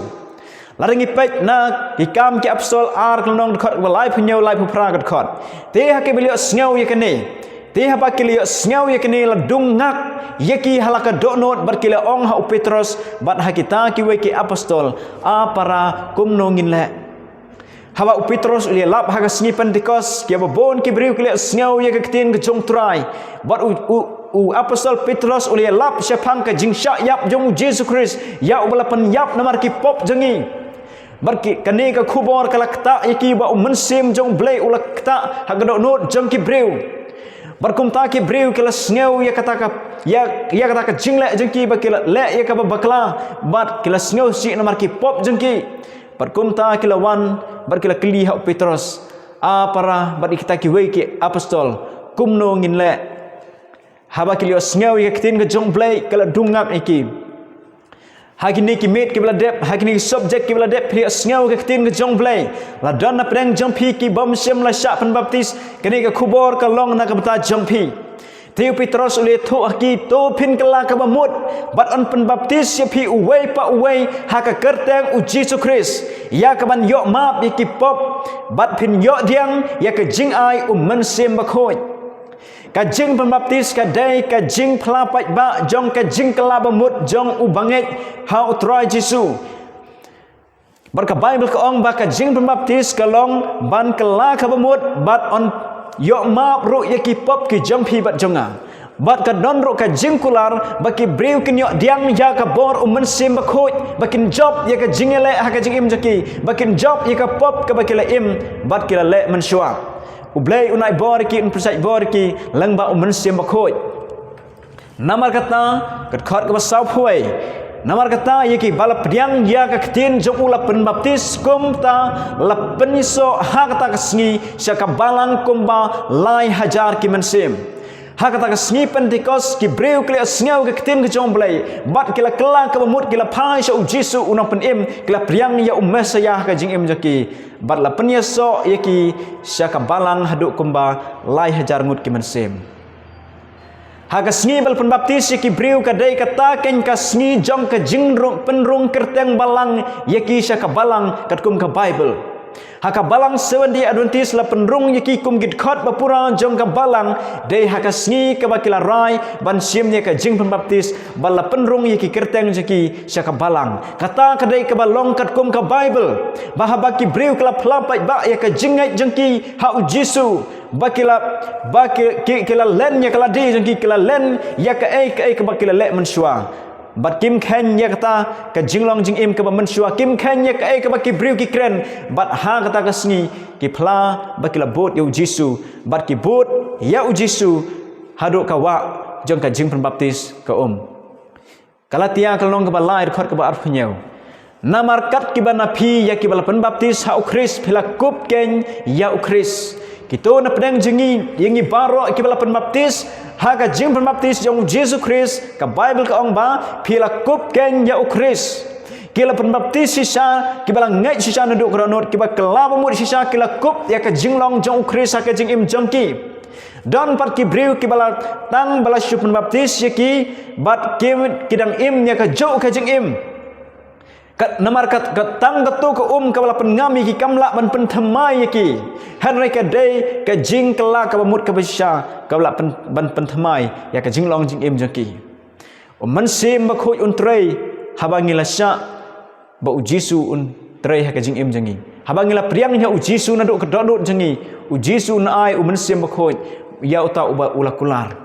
Lada ngi peit na Ki Kam ki Apostol ar ka lynnong, dkhot kaba laiphew hynñiew, laiphew phra ka dkhot. Te ha kiba la ïohsngew ïa kane, te haba ki la ïohsngew ïa kane, la dung ngak ïa ki ha la ka dohnud, bad ki la ong ha u Petros bad ha kita kiwei ki apostol, A para, kumno ngin leh? Haba u Petros u la ïalap ha ka sngi Pentekost, kiba bun ki briew ki la ïohsngew ïa ka ktien ka jong u Trai. Bad u, u, u apostol Petros u la ïalap shaphang ka jingshah ïap jong u Jisu Khrist, ïa uba la pynïap namar ki pop jong ngi. Bad ki, kane ka khubor ka la ktah ïa ki ba u Mynsiem jong u Blei u la ktah ha ka dohnud jong ki briew. Bad kumta ki briew ki la sngew ïa kata ka, ïa, ïa kata ka jingleh jong ki, ba ki la leh ïa kaba bakla, bad ki la sngewsih namar ki pop jong ki. Bad kumta ki la wan, bad ki la kylli ha u Petros, A para, bad ïa kita kiwei ki apostol, kumno ngin leh? Haba ki la ïohsngew ïa ka ktien ka jong u Blei, ka la dung ngak ïa ki. Ha kine ki miet kiba la dep, ha kine ki subject kiba la dep, phi la ïohsngew ïa ka ktien ka jong u Blei. La don napdeng jong phi ki bym shym la shah pynbaptis, kane ka khubor ka long na ka bynta jong phi. Te u Petros u la ïathuh ha ki, to phin kylla kaba mut, bad yn pynbaptis ïa phi uwei pa uwei ha ka kyrteng u Jisu Khrist, ïa kaban ïoh map ïa ki pop, bad phin ïoh pdiang ïa ka jingai u Mynsiem Bakhuid. Ka jingpynbaptis ka dei ka jingphla paidbah jong ka jingkylla bamut jong u bangeit ha u Trai Jisu. Bad ka Baibl ka ong ba ka jingpynbaptis ka long ban kylla kaba mut, bad yn ïoh map ruh ïa ki pop ki jong phi bad jong nga. Bad ka don ruh ka jingkular ba ki briew kin ïoh pdiang ïa ka bor u Mynsiem Bakhuid, ba kin jop ïa ka jingïaleh ha ka jingim jong ki, ba kin jop ïa ka pop kaba ki la im bad ki la leh mynshuwa. U Blei un ai bor ïa ki, un pynshait bor ïa ki lyngba u Mynsiem Bakhuid. Namar kata, ka dkhot kaba sawphew wei, namar kata ïa kiba la pdiang ïa ka ktien jong u la pynbaptis, kumta la pynïasoh ha kata ka sngi sha ka balang kumba lai hajar ki mynsiem. Ha kata ka sngi Pentekost, ki briew ki la sngew ka ktien ka jong u Blei, bad ki la kylla kaba mut, ki la phai sha u Jisu u Nongpynim, ki la pdiang ïa u Messaïah ha ka jingim jong ki, bad la pynïasoh ïa ki sha ka balang haduh kumba lai hajar ngut ki mynsiem. Ha ka sngi ba la pynbaptis ïa ki briew ka dei kata kein ka sngi jong ka jingrung, pynrung kyrteng balang ïa ki sha ka balang katkum ka Baibl. Ha ka balang Seventh Day Adventist la pynrung ïa ki kum ki dkhot ba pura jong ka balang, dei ha ka sngi kaba ki la rai ban shim ïa ka jingpynbaptis, ba la pynrung ïa ki kyrteng jong ki sha ka balang. Kata ka dei kaba long katkum ka Baibl, ba haba ki briew ki la phla paidbah ïa ka jingngeit jong ki ha u Jisu, ba ki la, ba ki, ki, ki la len ïa ka lade jong ki, ki la len ïa kaei kaei kaba ki la leh mynshuwa. Bad kim kheiñ ïa kata ka jinglong jingim kaba mynshuwa, kim kheiñ ïa kaei kaba ki briew ki kren, bad ha kata ka sngi ki phla ba ki la bud ïa u Jisu, bad ki bud ïa u Jisu haduh ka wah jong ka jingpynbaptis ka um. Galatia ka lynnong kaba lai, dkhot kaba arphew hynñiew. Namar kat kiba na phi ïa kiba la pynbaptis ha u Khrist, phi la kup keiñ ïa u Khrist. Kito na pdeng jong ngi, ïa ngi baroh kiba la pynbaptis ha ka jingpynbaptis jong u Jisu Khrist, ka Baibl ka ong ba phi la kup keiñ ïa u Khrist. Ki la pynbaptis shisha, kiba la ngeit shisha naduh ka dohnud, kiba kylla ba mut shisha, ki la kup ïa ka jinglong jong u Khrist ha ka jingim jong ki. Don pat ki briew kiba la tang ba la shu pynbaptis ïa ki, bad ki, ki dang im ïa kajuh ka jingim. Ka, namar ka, ka tang kato ka um kaba la pynngam ïa ki kam lah ban pynthymmai ïa ki. Hynrei ka dei ka jingkylla kaba mut kaba shisha kaba lah pyn, ban pynthymmai ïa ka jinglong jingim jong ki. U Mynsiem Bakhuid un trei haba ngi la shah ba u Jisu un trei ha ka jingim jong ngi. Haba ngi la pdiang ïa u Jisu naduh ka dohnud jong ngi, u Jisu un ai u Mynsiem Bakhuid ïa uta uba u la kular.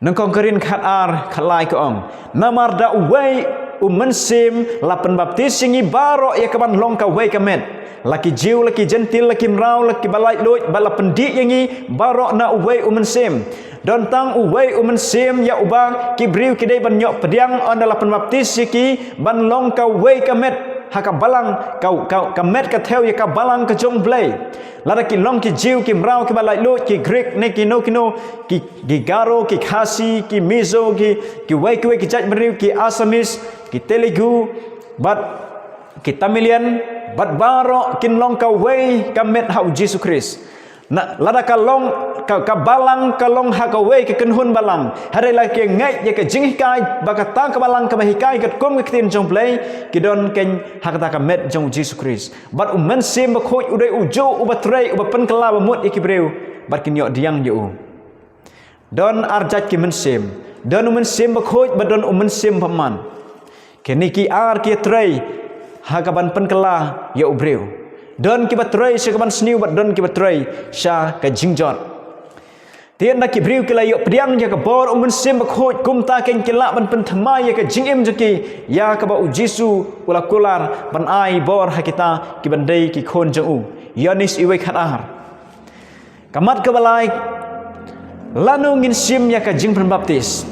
Nyngkong Korinth khat ar, khat lai ka ong, namar da uwei u Mynsiem la pynbaptis ïa ngi baroh ïa kaban long kawei ka met. La ki Jiw, la ki Jentil, la ki mraw, la kiba laitluid, bad la pyndih ïa ngi baroh na uwei u Mynsiem. Don tang uwei u Mynsiem ïa uba ki briew ki dei ban ïoh pdiang ynda la pynbaptis ïa ki ban long kawei ka met ha ka balang, ka, ka, ka met ka thew ïa ka balang ka jong U Blei. Lada ki long ki Jiw, ki mraw, kiba laitluid, ki Grik ne kino kino, ki, ki Garo, ki Khasi, ki Mizo, ki, kiwei kiwei ki jaitbynriew, ki Assamese, ki Telugu, bad ki Tamilian, bad baroh kin long kawei ka met ha u Jisu Khrist. Na, lada ka long, ka, ka balang ka long ha kawei ka kynhun balang, hynrei la ki ngeit ïa ka jinghikai ba kata ka balang kaba hikai katkum ka ktien jong U Blei, ki don keiñ ha kata ka met jong u Jisu Khrist. Bad u Mynsiem Bakhuid u dei ujuh uba trei, uba pynkylla ba mut ïa ki briew bad kin ïoh pdiang ïa u. Don ar jait ki mynsiem. Don u Mynsiem Bakhuid bad don u Mynsiem Bymman. Kine ki ar ki trei ha kaban pynkylla ïa u briew. Don kiba trei sha kaban sniew bad don kiba trei sha ka jingjot. Te ynda ki briew ki la ïoh pdiang ïa ka bor u Mynsiem Bakhuid, kumta keiñ ki lah ban pynthymmai ïa ka jingim jong ki ïa kaba u Jisu u la kular ban ai bor ha kita kiban dei ki khun jong u. Ïoannis wei khat ar. Ka mat kaba lai, lano ngin shim ïa ka jingpynbaptis?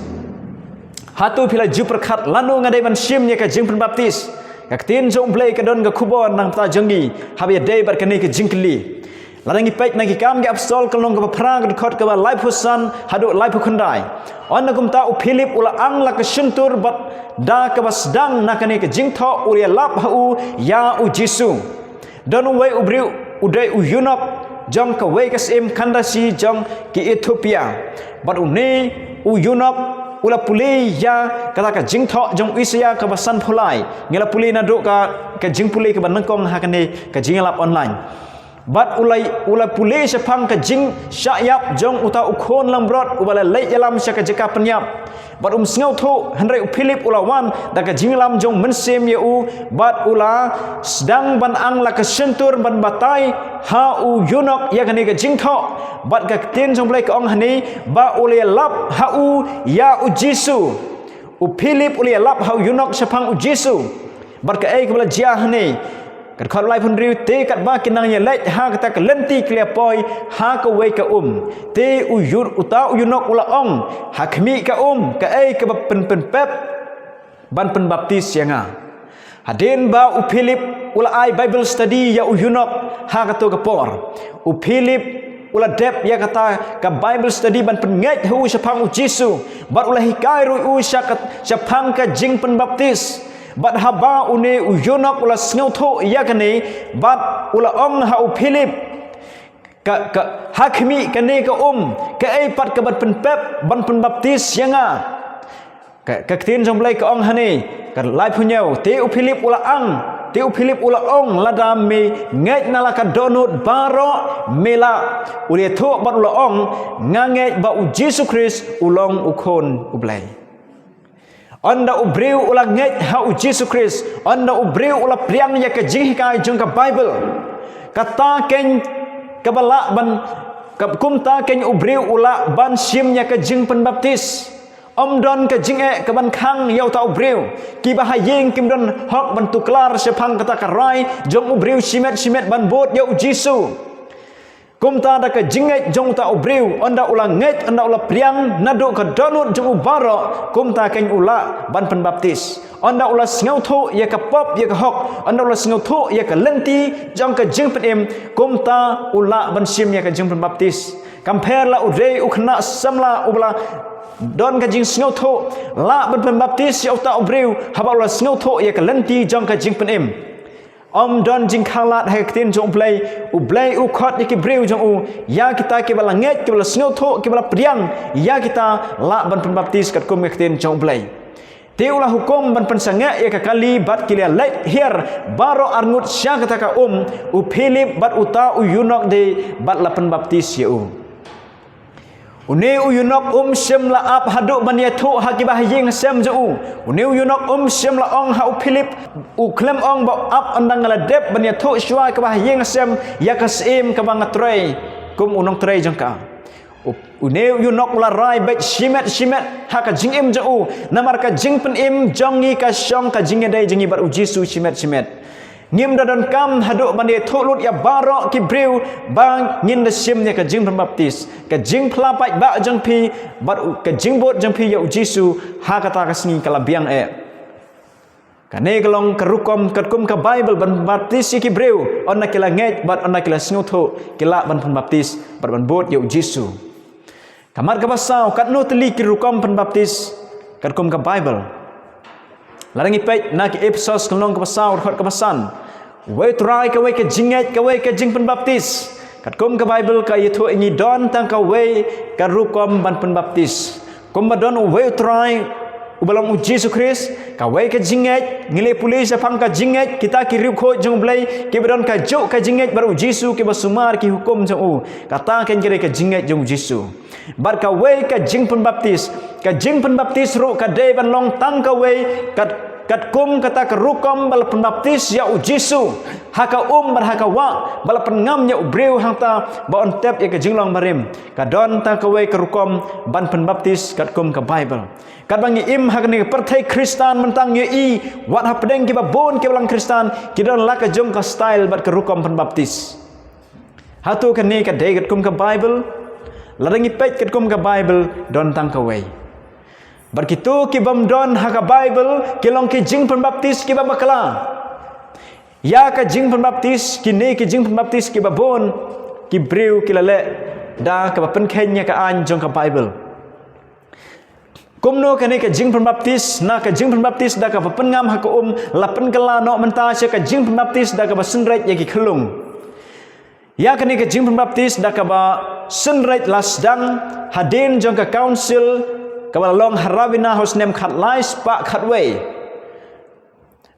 Hato phi la ju pyrkhat lano nga dei ban shim ïa ka jingpynbaptis? Ka ktien jong U Blei ka don ka khubor na ka bynta jong ngi haba ïadei bad kane ka jingkylli. Lada ngi peit na Ki Kam ki Apostol ka lynnong kaba phra, ka dkhot kaba laiphew san haduh laiphew khyndai. Ynda kumta u Philip u la ang la ka shyntur bad da kaba sdang na kane ka jingthoh u la ïalap ha u ïa u Jisu. Don uwei u briew u dei u eunuch jong kawei ka syiem Kandasi jong ki Ethiopia. Bad une u eunuch u la pule ïa kata ka jingthoh jong u Isaïah kaba sanphew lai. Ngi la pule naduh ka, ka jingpule kaba nyngkong ha kane ka jingïalap online. Bad u la, u la pule shaphang ka jingshah ïap jong uta u khun langbrot uba la leit ïalam sha ka jaka pynïap. Bad um sngewthuh, hynrei u Philip u la wan da ka jingïalam jong u Mynsiem ïa u, bad u la sdang ban ang la ka shyntur ban batai ha u eunuch ïa kane ka jingthoh. Bad ka ktien jong U Blei ka ong hangne ba u la ïalap ha u ïa u Jisu. U Philip u la ïalap ha u eunuch shaphang u Jisu. Bad kaei kaba la jia hangne? Ka dkhot laiphew hynriew, te katba ki nang ïaleit ha kata ka lynti ki la poi ha kawei ka um. Te u eu-, uta u eunuch u la ong ha khmih ka um, kaei kaba pyn, pynpep ban pynbaptis ïa nga? Hadien ba u Philip u la ai Bible study ïa u eunuch ha kato ka por, u Philip u la dep ïa kata ka Bible study ban pynngeit ha u shaphang u Jisu, bad u la hikai ruh u sha ka, shaphang ka jingpynbaptis. Bad haba une u eunuch u la sngewthuh ïa kane, bad u la ong ha u Philip, ka, ka, ha khmih kane ka um, kaei pat kaban pynpep ban pynbaptis ïa nga? Ka, ka ktien jong U Blei ka ong hangne, ka laiphew hynñiew, te u Philip u la ang, te u Philip u la ong, lada me ngeit na la ka dohnud baroh me lah. U la ïathuh bad u la ong, nga ngeit ba u Jisu Khrist u long u Khun U Blei. Ynda u briew u la ngeit ha u Jisu Khrist, ynda u briew u la pdiang ïa ka jinghikai jong ka Bible, kata keiñ kaba lah ban, ka, kumta keiñ u briew u lah ban shim ïa ka jingpynbaptis. Ym don ka jingeh kaban khang ïa uta u briew. Kiba ha ïing kim don hok ban tuklar shaphang kata ka rai jong u briew shimet shimet ban bud ïa u Jisu. Kumta da ka jingngeit jong uta u briew, ynda u la ngeit, ynda u la pdiang naduh ka dohnud jong u baroh, kumta kein u lah ban pynbaptis. Ynda u la sngewthuh ïa ka pop ïa ka hok, ynda u la sngewthuh ïa ka lynti jong ka jingpynim, kumta u lah ban shim ïa ka jingpynbaptis. Kam pher la u dei u khynnah samla uba la don ka jingsngewthuh, lah ban pynbaptis ïa uta u briew haba u la sngewthuh ïa ka lynti jong ka jingpynim. Ym don jingkhanglad ha ka ktien jong U Blei. U Blei u khot ïa ki briew jong u, ïa kita kiba la ngeit, kiba la sngewthuh, kiba la pdiang, ïa kita lah ban pynbaptis katkum ka ktien jong U Blei. Te u la hukum ban pynsangeh ïa ka kali bad ki la leit hiar baroh arngut sha kata ka um, u Philip bad uta u eunuch de, bad la pynbaptis ïa u. Une u eunuch um shym la ap haduh ban ïathuh ha kiba ha ïing ha sem jong u. Une u eunuch um shym la ong ha u Philip, u khlem ong ba ap, ynda nga la dep ban ïathuh shuwa kiba ha ïing ha sem ïa ka syiem kaba nga trei kum u nongtrei jong ka. U-, une u eunuch u la rai beit shimet shimet ha ka jingim jong u, namar ka jingpynim jong ngi ka shong, ka jingïadei jong ngi bad U Jisu shimet shimet. Ngim da donkam haduh ban ïathuh lut ïa baroh ki briew ba ngin da shim ïa ka jingpynbaptis. Ka jingphla paidbah jong phi bad u-, ka jingbud jong phi ïa U Jisu ha kata ka sngi ka la biang eh. Kane ka long ka rukom katkum ka Baibl ban pynbaptis ïa ki briew, ynda ki la ngeit bad ynda ki la sngewthuh ki lah ban pynbaptis bad ban bud ïa U Jisu. Ka mat kaba saw, katno tylli ki rukom pynbaptis katkum ka Baibl? Lada ngi peit na ki Ephesos ka lynnong kaba saw, dkhot kaba san. Uwei U Trai, kawei ka jingngeit, kawei ka jingpynbaptis. Katkum ka Baibl ka ïathuh ïa ngi don tang kawei ka rukom ban pynbaptis. Kumba don uwei U Trai, uba long U Jisu Khrist, kawei ka jingngeit, ngi leh pule shaphang ka jingngeit, kita ki riewkhuid jong U Blei kiba don kajuh ka jingngeit bad U Jisu, kiba sumar ki hukum jong u. Kata kein ka dei ka jingngeit jong U Jisu. Bad kawei ka jingpynbaptis. Ka jingpynbaptis ruh ka dei ban long tang kawei, kat, katkum kata ka rukom ba la pynbaptis ïa U Jisu ha ka um bad ha ka wah, ba la pynngam ïa u briew hangta ba un tep ïa ka jinglong barim. Ka don tang kawei ka rukom ban pynbaptis katkum ka Baibl. Katba ngi im ha kane ka pyrthei Khristan mynta, ngi ïohi wat hapdeng kiba bun kiba long Khristan, ki don la ka jong ka style bad ka rukom pynbaptis. Hato kane ka dei katkum ka Baibl? Lada ngi peit katkum ka Baibl, don tang kawei. Bad kito ki bym don ha ka Baibl ki long ki jingpynbaptis kiba bakla. Ïa ka jingpynbaptis, kine ki jingpynbaptis kiba bun, ki briew ki la leh da kaba pynkheiñ ïa ka aiñ jong ka Baibl. Kumno kane ka jingpynbaptis, na ka jingpynbaptis da kaba pynngam ha ka um, la pynkylla noh mynta sha ka jingpynbaptis da kaba synreit ïa ki khyllung. Ïa kane ka jingpynbaptis da kaba synreit la sdang hadien jong ka council kaba la long ha Ravenna ha u snem khatlai spah khatwei.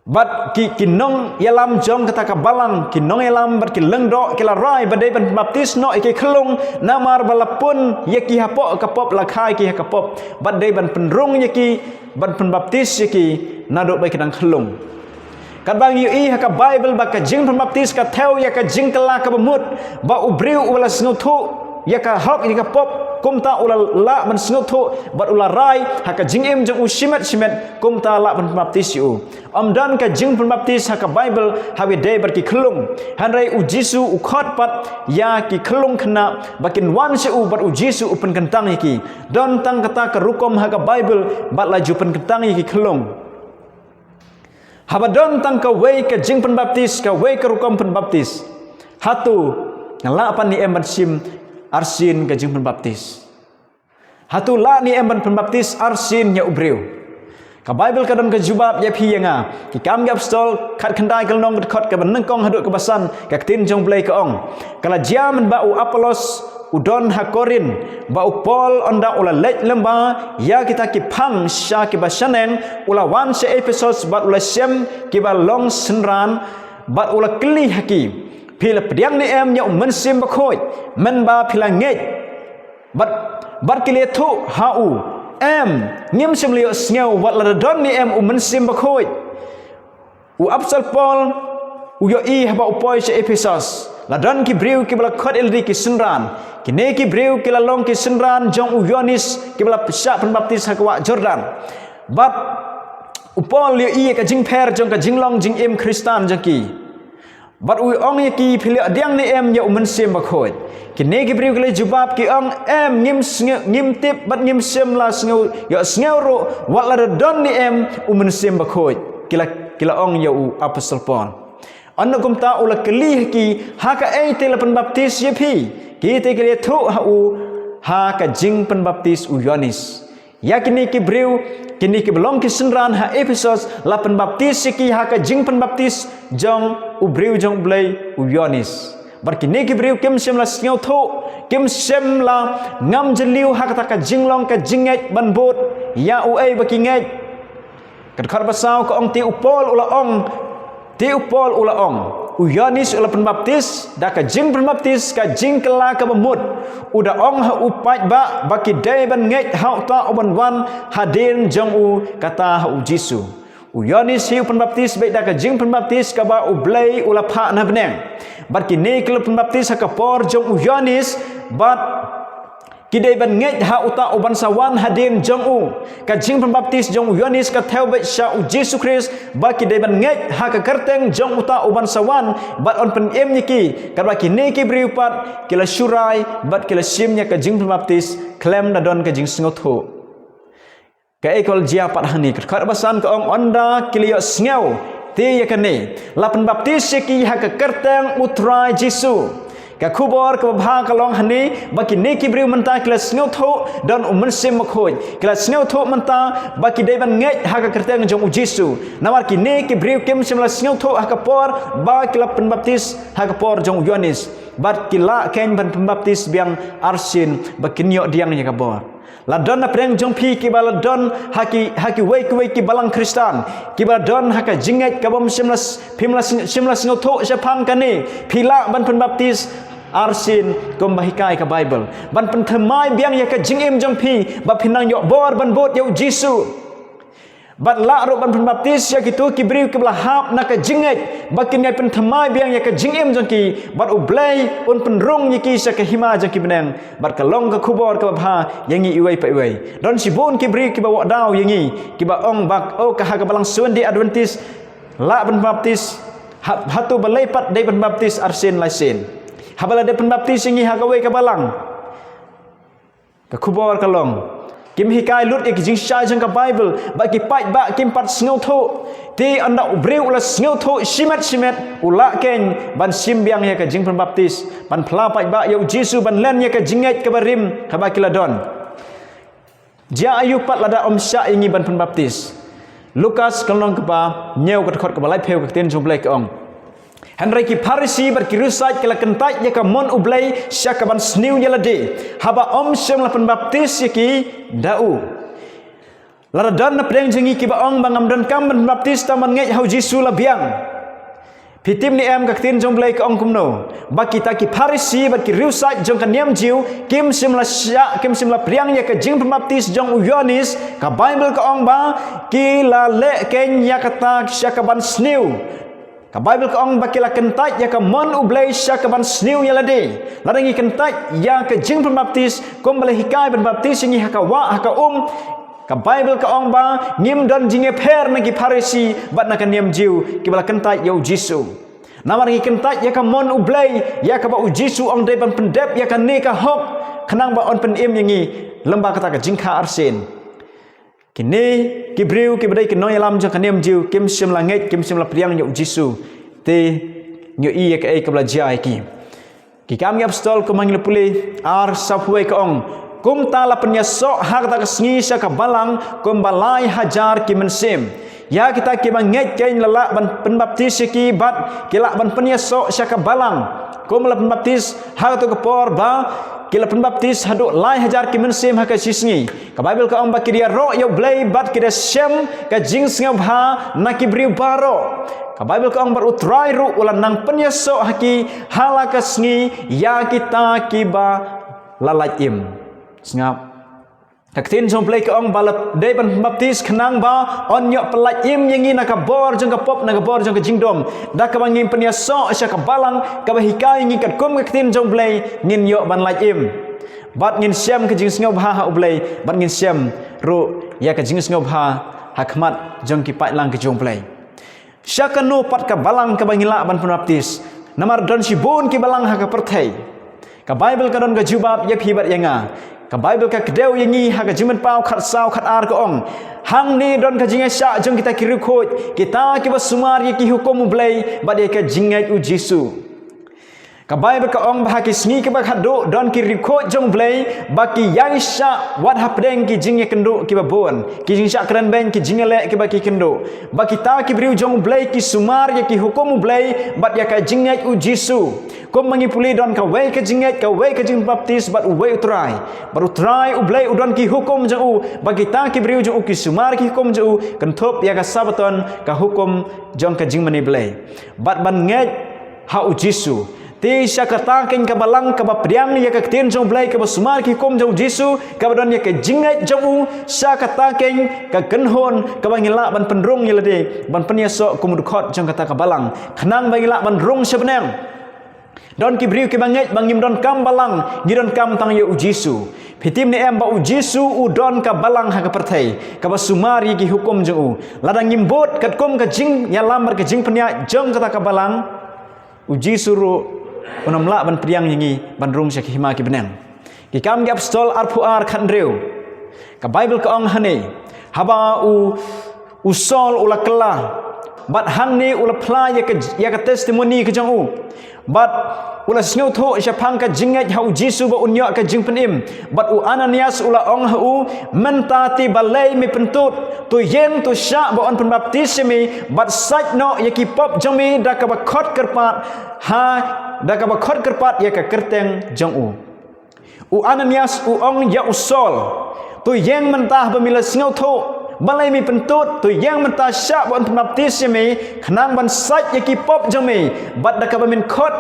Bad ki, ki nongïalam jong kata ka balang, ki nongïalam bad ki lyngdoh ki la rai ba dei ban pynbaptis noh ïa ki khyllung, namar ba la pun ïa ki hapoh ka pop, la kha ïa ki ha ka pop. Bad dei ban pynrung ïa ki, ban pynbaptis ïa ki naduh ba ki dang khyllung. Katba ngi ïohi ha ka Baibl ba ka jingpynbaptis ka thew ïa ka jingkylla kaba mut, ba u briew u la sngewthuh ïa ka hok ïa ka pop, kumta u la lah ban sngewthuh bad u la rai ha ka jingim jong u shimet shimet, kumta lah ban pynbaptis ïa u. Ym don ka jingpynbaptis ha ka Baibl haba ïadei bad ki khyllung. Hynrei U Jisu u khot pat ïa ki khyllung khynnah ba kin wan sha u bad U Jisu u pynkyntang ïa ki. Don tang kata ka rukom ha ka Baibl bad la ju pynkyntang ïa ki khyllung. Haba don tang kawei ka jingpynbaptis, kawei ka rukom pynbaptis, hato nga lah pat ne em ban shim arsien ka jingpynbaptis? Hato lah ne em ban pynbaptis arsien ïa u briew? Ka Baibl ka don ka jubab ïa phi ïa nga. Ki Kam ki Apostol khatkhyndai ka lynnong, ka dkhot kaba nyngkong haduh kaba san, ka ktien jong U Blei ka ong: Ka la jia mynba u Apollos u don ha Korinth, ba u Paul ynda u la leit lyngba ïa kita ki phang sha kiba shaneng, u la wan sha Ephesos bad u la shem kiba long synran, bad u la kylli ha ki: Phi la pdiang ne em ïa u Mynsiem Bakhuid mynba phi la ngeit? Bad, bad ki la ïathuh ha u: Em, ngim shym la ïohsngew wat lada don ne em u Mynsiem Bakhuid. U Apostol Paul u ïohi haba u poi sha Ephesos, la don ki briew kiba la khot ïa lade ki synran. Kine ki briew ki la long ki synran jong u Ïoannis kiba la shah pynbaptis ha ka wah Jordan. Bad u Paul u ïohi ïa ka jingpher jong ka jinglong jingim Khristan jong ki. Bad u ong ïa ki, phi la ïoh pdiang ne em ïa u Mynsiem Bakhuid? Kine ki briew ki la jubab ki ong, em, ngim sngew, ngim tip bad ngim shym la sngew, ïohsngew ruh wat lada don ne em u Mynsiem Bakhuid, ki la, ki la ong ïa u Apostol Paul. Ynda kumta u la kylli ha ki, ha kaei te la pynbaptis ïa phi? Ki te ki la ïathuh ha u, ha ka jingpynbaptis u Ïoannis. Ïa kine ki briew, kine kiba long ki synran ha Ephesos, la pynbaptis ïa ki ha ka jingpynbaptis jong u briew jong U Blei u Ïoannis. Bad kine ki briew kim shym la sngewthuh, kim shym la ngam jylliew ha kata ka jinglong ka jingngeit ban bud ïa uei ba ki ngeit. Ka dkhot ba saw ka ong, te u Paul u la ong, te u Paul u la ong, u Ïoannis u la pynbaptis da ka jingpynbaptis ka jingkylla kaba mut. U da ong ha u paidbah ba ki dei ban ngeit ha uta uban wan hadien jong u, kata ha u Jisu. U Ïoannis hi u pynbaptis beit da ka jingpynbaptis kaba U Blei u la phah na bneng. Bad kine ki la pynbaptis ha ka por jong u Ïoannis, bad ki dei ban ngeit ha uta uban sa wan hadien jong u. Ka jingpynbaptis jong u Ïoannis ka thew beit sha u Jisu Khrist, ba ki dei ban ngeit ha ka kyrteng jong uta uban sa wan, bad yn pynim ïa ki. Katba kine ki briew pat ki la shu rai bad ki la shim ïa ka jingpynbaptis khlem da don ka jingsngewthuh. Kaei ka la jia pat hangne? Ka dkhot ba san ka ong, ynda ki la ïohsngew te ïa kane, la pynbaptis ïa ki ha ka kyrteng U Trai Jisu. Ka khubor kaba bha ka long hangne ba kine ki briew mynta ki la sngewthuh don U Mynsiem Bakhuid. Ki la sngewthuh mynta ba ki dei ban ngeit ha ka kyrteng jong u Jisu. Namar kine ki briew kim shym la sngewthuh ha ka por ba ki la pynbaptis ha ka por jong u Ïoannis. Bad ki lah keiñ ban pynbaptis biang arsien ba kin ïoh pdiang ïa ka bor. La don na pdeng jong phi kiba la don ha ki, ha kiwei kiwei ki balang Khristan, kiba la don ha ka jingngeit kaba ym shym la s-, phim la s-, shym la sngewthuh shaphang kane. Phi lah ban pynbaptis arsien kumba hikai ka Baibl, ban pynthymmai biang ïa ka jingim jong phi ba phin nang ïoh bor ban bud ïa u Jisu. Bad lah ruh ban pynbaptis ïa kito ki briew kiba la hap na ka jingngeit ba kin ïai pynthymmai biang ïa ka jingim jong ki, bad U Blei un pynrung ïa ki sha ka hima jong ki bneng. Bad ka long ka khubor kaba bha ïa ngi iwei pa iwei. Don shibun ki briew kiba wad daw ïa ngi, kiba ong ba, oh, ka ha ka balang Seventh Day Adventist lah ban pynbaptis ha-, hato balei pat dei ban pynbaptis arsien laisien? Haba la dep pynbaptis ïa ngi ha kawei ka balang. Ka khubor ka long, kim hikai lut ïa ki jingshai jong ka Baibl, bad ki paidbah kim pat sngewthuh. Te ynda u briew u la sngewthuh shimet shimet, u lah keiñ ban shim biang ïa ka jingpynbaptis, ban phla paidbah ïa u Jisu, ban len ïa ka jingngeit kaba rim kaba ki la don. Jia aïu pat lada ym shah ïa ngi ban pynbaptis? Lukas ka lynnong kaba hynñiew, ka dkhot kaba laiphew, ka ktien jong U Blei ka ong, hynrei ki Pharisi bad ki riewsaid ki la kyntait ïa ka mon U Blei sha kaban sniew ïa lade, haba ym shym la pynbaptis ïa ki da u. Lada don na pdeng jong ngi kiba ong ba ngam donkam ban pynbaptis tang ban ngeit ha u Jisu la biang. Phi tip ne em ka ktien jong U Blei ka ong kumno? Ba kita ki Pharisi bad ki riewsaid jong ka niam Jiw kim shym la shah, kim shym la pdiang ïa ka jingpynbaptis jong u Ïoannis. Ka Baibl ka ong ba ki la leh keiñ ïa kata sha kaban sniew. Ka Baibl ka ong ba ki la kyntait ïa ka mon U Blei sha kaban sniew ïa lade. Lada ngi kyntait ïa ka jingpynbaptis, kumba la hikai ban pynbaptis ïa ngi ha ka wah, ha ka um, ka Baibl ka ong ba ngim don jingïapher na ki Pharisi bad na ka niam Jiw kiba la kyntait ïa u Jisu. Namar ngi kyntait ïa ka mon U Blei, ïa kaba u Jisu u ong dei ban pyndep ïa kane ka hok, khnang ba yn pynim ïa ngi lyngba kata ka jingkha arsien. Kine ki briew kiba dei ki nongïalam jong ka niam Jiw kim shym la ngeit, kim shym la pdiang ïa u Jisu. Te ngi ïohi ïa kaei kaba la jia ïa ki. Ki Kam ki Apostol, kumba ngi la pule, ar, sawphew wei ka ong, kumta la pynïasoh ha kata ka sngi sha ka balang kumba lai hajar ki mynsiem. Ïa kita kiba ngeit keiñ la lah ban pynbaptis ïa ki bad ki lah ban pynïasoh sha ka balang. Kumba la pynbaptis ha kato ka por ba ki la pynbaptis haduh lai hajar ki mynsiem ha ka shi sngi. Ka Baibl ka ong ba ki da ïaroh ïa U Blei bad ki da shem ka jingsngewbha na ki briew baroh. Ka Baibl ka ong bad U Trai ruh u la nang pynïasoh ha ki ha la ka sngi ïa kita kiba la lait im. Sngap. Ka ktien jong U Blei ka ong ba la dei ban pynbaptis khnang ba yn ïoh pyllait im ïa ngi na ka bor jong ka pop, na ka bor jong ka jingdom. Da kaba ngin pynïasoh sha ka balang kaba hikai ïa ngi katkum ka ktien jong U Blei, ngin ïoh ban lait im. Bad ngin shem ka jingsngewbha ha U Blei, bad ngin shem ruh ïa ka jingsngewbha ha khmat jong ki paidlang ki jong U Blei. Sha kano pat ka balang kaba ngi lah ban pynbaptis? Namar don shibun ki balang ha ka pyrthei. Ka Baibl ka don ka jubab ïa phi bad ïa nga. Ka Baibl ka kdew ïa ngi ha ka Jingmut Paw khatsaw khatar ka ong, hangne don ka jingïasyllok jong kita ki riewkhuid, kita kiba sumar ïa ki hukum U Blei bad ïa ka jingngeit U Jisu. Ka Baibl ka ong ba ha ki sngi kiba khadduh don ki riewkhuid jong U Blei ba ki ïasyllok wat hapdeng ki jingïakynduh kiba bun, ki jingshah kren beiñ, ki jingïaleh kiba ki kynduh. Ba kita ki briew jong U Blei ki sumar ïa ki hukum U Blei bad ïa ka jingngeit U Jisu. Kum ma ngi pule don kawei ka jingngeit, kawei ka jingbaptis bad uwei U Trai. Bad U Trai U Blei u don ki hukum jong u, ba kita ki briew jong u ki sumar ki hukum jong u, kynthup ïa ka Sabbaton, ka hukum jong ka jingmane Blei. Bad ban ngeit ha U Jisu. Te sha kata keiñ ka balang kaba pdiang ïa ka ktien jong U Blei, kaba sumar ki hukum jong U Jisu, kaba don ïa ka jingngeit jong u, sha kata keiñ ka kynhun kaba ngi lah ban pynrung ïa lade, ban pynïasoh kum u dkhot jong kata ka balang. Khnang ba ngi lah ban rung sha bneng. Don ki briew kiba ngeit ba ngim donkam balang, ngi donkam tang ïa U Jisu. Phi tip ne em ba U Jisu u don ka balang ha ka pyrthei, kaba sumar ïa ki hukum jong u. Lada ngim bud katkum ka jingïalam bad ka jingpynïaid jong kata ka balang, U Jisu ruh un ym lah ban pdiang ïa ngi ban rung sha ki hima ki bneng. Ki Kam ki Apostol arphew ar khathynriew. Ka Baibl ka ong hangne, haba u, u Saul u la kylla, bad hangne u la phla ïa ka, ïa ka testimony ka jong u. Bad u la sngewthuh shaphang ka jingngeit ha U Jisu ba un ïoh ka jingpynim. Bad u Ananias u la ong ha u, mynta te balei me pyntud, to ïeng to shah ba un pynbaptis ïa me, bad sait noh ïa ki pop jong me da kaba khot kyrpad, ha, da kaba khot kyrpad ïa ka kyrteng jong u. U Ananias u ong ïa u Saul, to ïeng mynta ba me la sngewthuh, balei me pyntud, to ïeng mynta shah ba un pynbaptis ïa me, khnang ban sait ïa ki pop jong me, bad da kaba men khot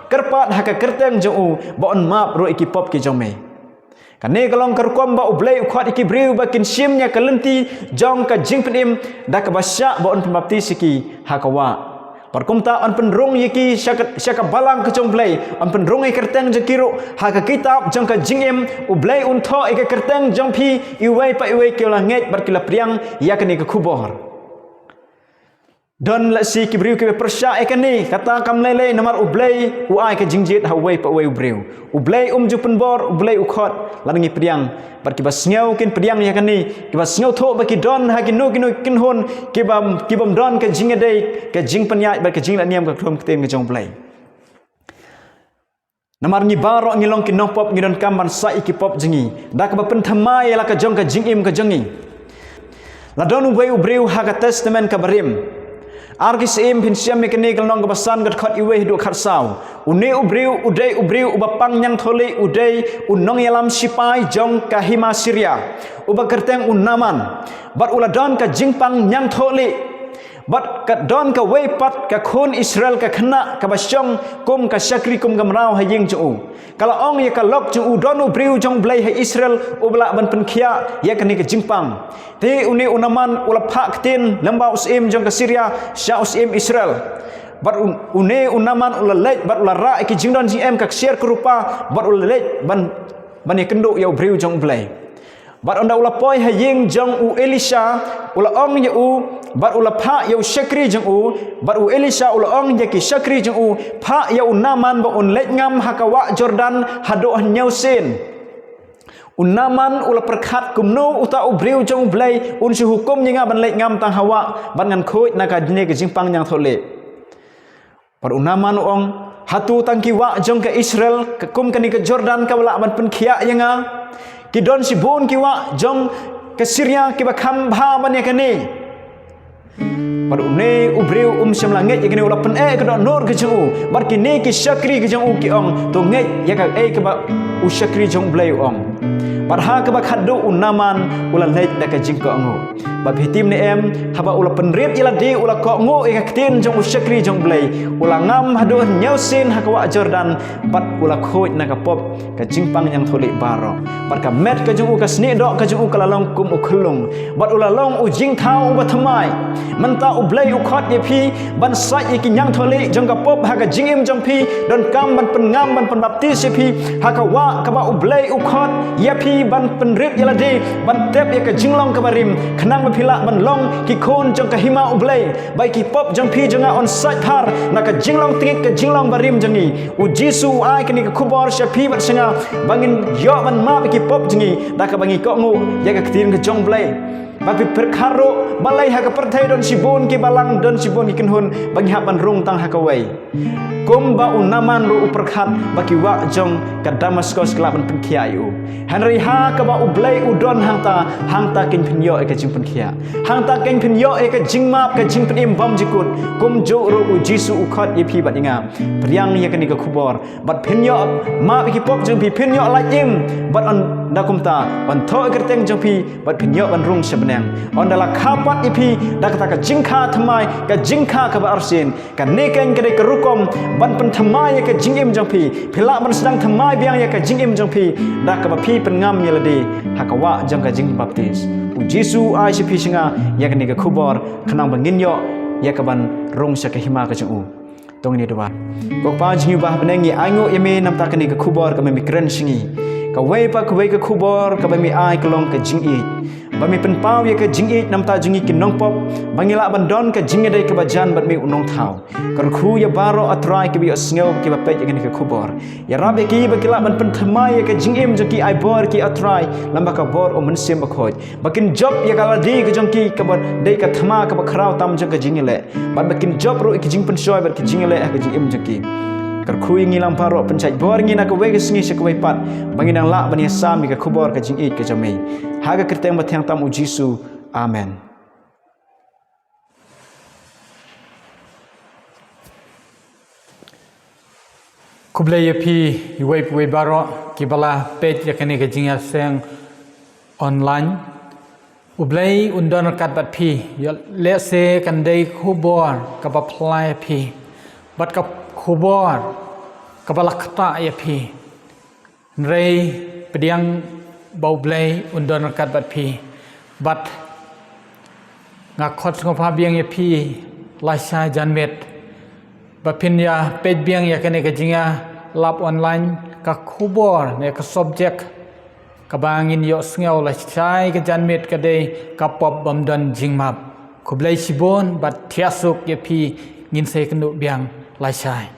kyrpad ha ka kyrteng jong u, ba un map ruh ïa ki pop ki jong me. Kane ka long ka rukom ba U Blei u khot ïa ki briew ba kin shim ïa ka lynti jong ka jingpynim, da kaba shah ba un pynbaptis ïa ki ha ka wah. Bad kumta yn pynrung ïa ki sha ka, sha ka balang ka jong U Blei, yn pynrung ïa ka kyrteng jong ki ruh ha ka kitab jong ka jingim. U Blei un thoh ïa ka kyrteng jong phi, iwei pa iwei ki la ngeit bad ki la pdiang ïa kane ka khubor. Don lehse ki briew kiba pyrshah ïa kane, kata kam lei lei namar U Blei u ai ka jingjied ha uwei pa uwei u briew. U Blei um ju pynbor, U Blei u khot, lada ngi pdiang. Bad kiba sngew kin pdiang ïa kane, kiba sngewthuh ba ki don ha kino kino ki kynhun, kiba, kibym don ka jingïadei, ka jingpynïaid bad ka jinglehniam ka khrum ktien ka jong U Blei. Namar ngi baroh ngi long ki nongpop, ngi donkam ban sait ïa ki pop jong ngi da kaba pynthymmai ïa la ka jong ka jingim ka jong ngi. La don uwei u briew ha ka Testament kaba rim. Ar ki Syiem, phin shem ïa kane ka lynnong kaba san, ka dkhot iwei haduh khatsaw. Une u briew u dei u briew uba pang ñiangthohlieh, u dei u nongïalam shipai jong ka hima Syria, uba kyrteng u Naaman. Bad u la don ka jingpang ñiangthohlieh. Bad ka don kawei pat ka khun Israel ka khynnah kaba shong kum ka shakri, kum ka mraw ha ïing jong u. Ka la ong ïa ka lok jong u, don u briew jong U Blei ha Israel uba lah ban pynkhiah ïa kane ka jingpang. Te une u Naaman u la phah ktien lyngba u syiem jong ka Syria sha u syiem Israel. Bad un-, une u Naaman u la leit bad u la rah ïa ki jingdon jingem, ka ksiar ka rupa, bad u la leit ban, ban ïakynduh ïa u briew jong U Blei. Bad ynda u la poi ha ïing jong u Elisha, u la ong ïa u, bad u la phah ïa u shakri jong u, bad u Elisha u la ong ïa ki shakri jong u, phah ïa u Naaman ba un leit ngam ha ka wah Jordan haduh hynñiew sien. U Naaman u la pyrkhat, kumno uta u briew jong U Blei un shu hukum ïa nga ban leit ngam tang ha wah, bad ngan khuid na kane ka jingpang ñiangthohlieh. Bad u Naaman u ong, hato tang ki wah jong ka Israel, ka kum kane ka Jordan kaba lah ban pynkhiah ïa nga? Ki don shibun ki wah jong ka Syria kiba kham bha ban ïa kane. Bad une u briew um shym la ngeit ïa kane, u la pyneh ka dohnud ka jong u. Bad kine ki shakri ka jong u ki ong, to ngeit ïa kaei kaba u shakri jong U Blei u ong. Bad ha kaba khadduh u Naaman u la leit da ka jingkohnguh. Bad phi tip ne em, haba u la pynrit ïa lade, u la kohnguh ïa ka ktien jong u shakri jong U Blei, u la ngam haduh hynñiew sien ha ka wah Jordan, bad u la khuid na ka pop ka jingpang ñiangthohlieh baroh. Bad ka met ka jong u, ka snieh doh ka jong u ka la long kum u khyllung. Bad u la long u jingthaw uba thymmai. Mynta U Blei u khot ïa phi ban sait ïa ki ñiangthohlieh jong ka pop ha ka jingim jong phi, donkam ban pynngam, ban pynbaptis ïa phi ha ka wah kaba U Blei u khot ïa phi ban pynrit ïa lade, ban tep ïa ka jinglong kaba rim, khnang ba phi lah ban long ki khun jong ka hima U Blei, ba ki pop jong phi jong nga yn sait phar na ka jinglong tngit, ka jinglong barim jong ngi. U Jisu u ai kane ka khubor sha phi bad sha nga ba ngin ïoh ban map ïa ki pop jong ngi da kaba ngi kohnguh ïa ka ktien ka jong U Blei. Ba phi pyrkhat ruh, balei ha ka pyrthei don shibun ki balang, don shibun ki kynhun, ba ngi hap ban rung tang ha kawei. Kumba u Naaman ruh u pyrkhat ba ki wah jong ka Damaskos ki lah ban pynkhiah ïa u. Hynrei ha kaba U Blei u don hangta, hangta kin pynïoh ïa ka jingpynkhiah. Hangta kin pynïoh ïa ka jingmap, ka jingpynim bymjukut. Kumjuh ruh U Jisu u khot ïa phi bad ïa nga. Pdiang ïa kane ka khubor. Bad phin ïoh map ïa ki pop jong phi, phin ïoh lait im. Bad ynda kumta, yn thoh ïa ka kyrteng jong phi, bad phin ïoh ban rung sha bneng. Ynda la kha pat ïa phi da kata ka jingkha thymmai, ka jingkha kaba arsien, kane keiñ ka dei ka rukom ban pynthymmai ïa ka jingim jong phi. Phi lah ban sdang thymmai biang ïa ka jingim jong phi da kaba phi pynngam ïa lade ha ka wah jong ka jingbaptis. U Jisu u ai sha phi sha nga ïa kane ka khubor, khnang ba ngin ïoh ïa kaban rung sha ka hima ka jong u. To ngin ïa duwai. Ko Kpa jong ngi uba ha bneng, ngi ainguh ïa me namta kane ka khubor kaba me kren sha ngi. Kawei pa kawei ka khubor kaba me ai ka long ka jingïeit. Ba me pynpaw ïa ka jingïeit namta jong ngi ki nongpop, ba ngi lah ban don ka jingïadei kaba jan bad me, U Nongthaw. Kyrkhu ïa baroh, A Trai, kiba ïohsngew, kiba peit ïa kane ka khubor. Ïarap ïa ki ba ki lah ban pynthymmai ïa ka jingim jong ki, ai bor ïa ki, A Trai, lyngba ka bor U Mynsiem Bakhuid. Ba kin jop ïa ka lade ka jong ki kaba dei ka thma kaba khraw tam jong ka jingïaleh. Bad ba kin jop ruh ïa ki jingpynshoi bad ki jingïaleh ha ka jingim jong ki. Kyrkhu ïa ngi lang baroh, pynshait bor ïa ngi na kawei ka sngi sha kawei pat, ba ngin nang lah ban ïasam ïa ka khubor ka jingïeit ka jong me. Ha ka kyrteng bathiang tam U Jisu. Amen. Khublei ïa phi iwei pa iwei baroh kiba la peit ïa kane ka jingïaseng online. U Blei un don ryngkat bad phi. Ïa lehse kan dei khubor kaba phylla ïa phi, bad ka khubor kaba la ktah ïa phi. Hynrei pdiang ba U Blei un don ryngkat bad phi. Bad nga khot sngewbha biang ïa phi lashai janmiet ba phin ïa peit biang ïa kane ka jingïalap online, ka khubor ne ka subject kaba ngin ïohsngew lashai ka janmiet ka dei ka pop bym don jingmap. Khublei shibun bad thiah suk ïa phi, ngin sa ïakynduh biang lashai.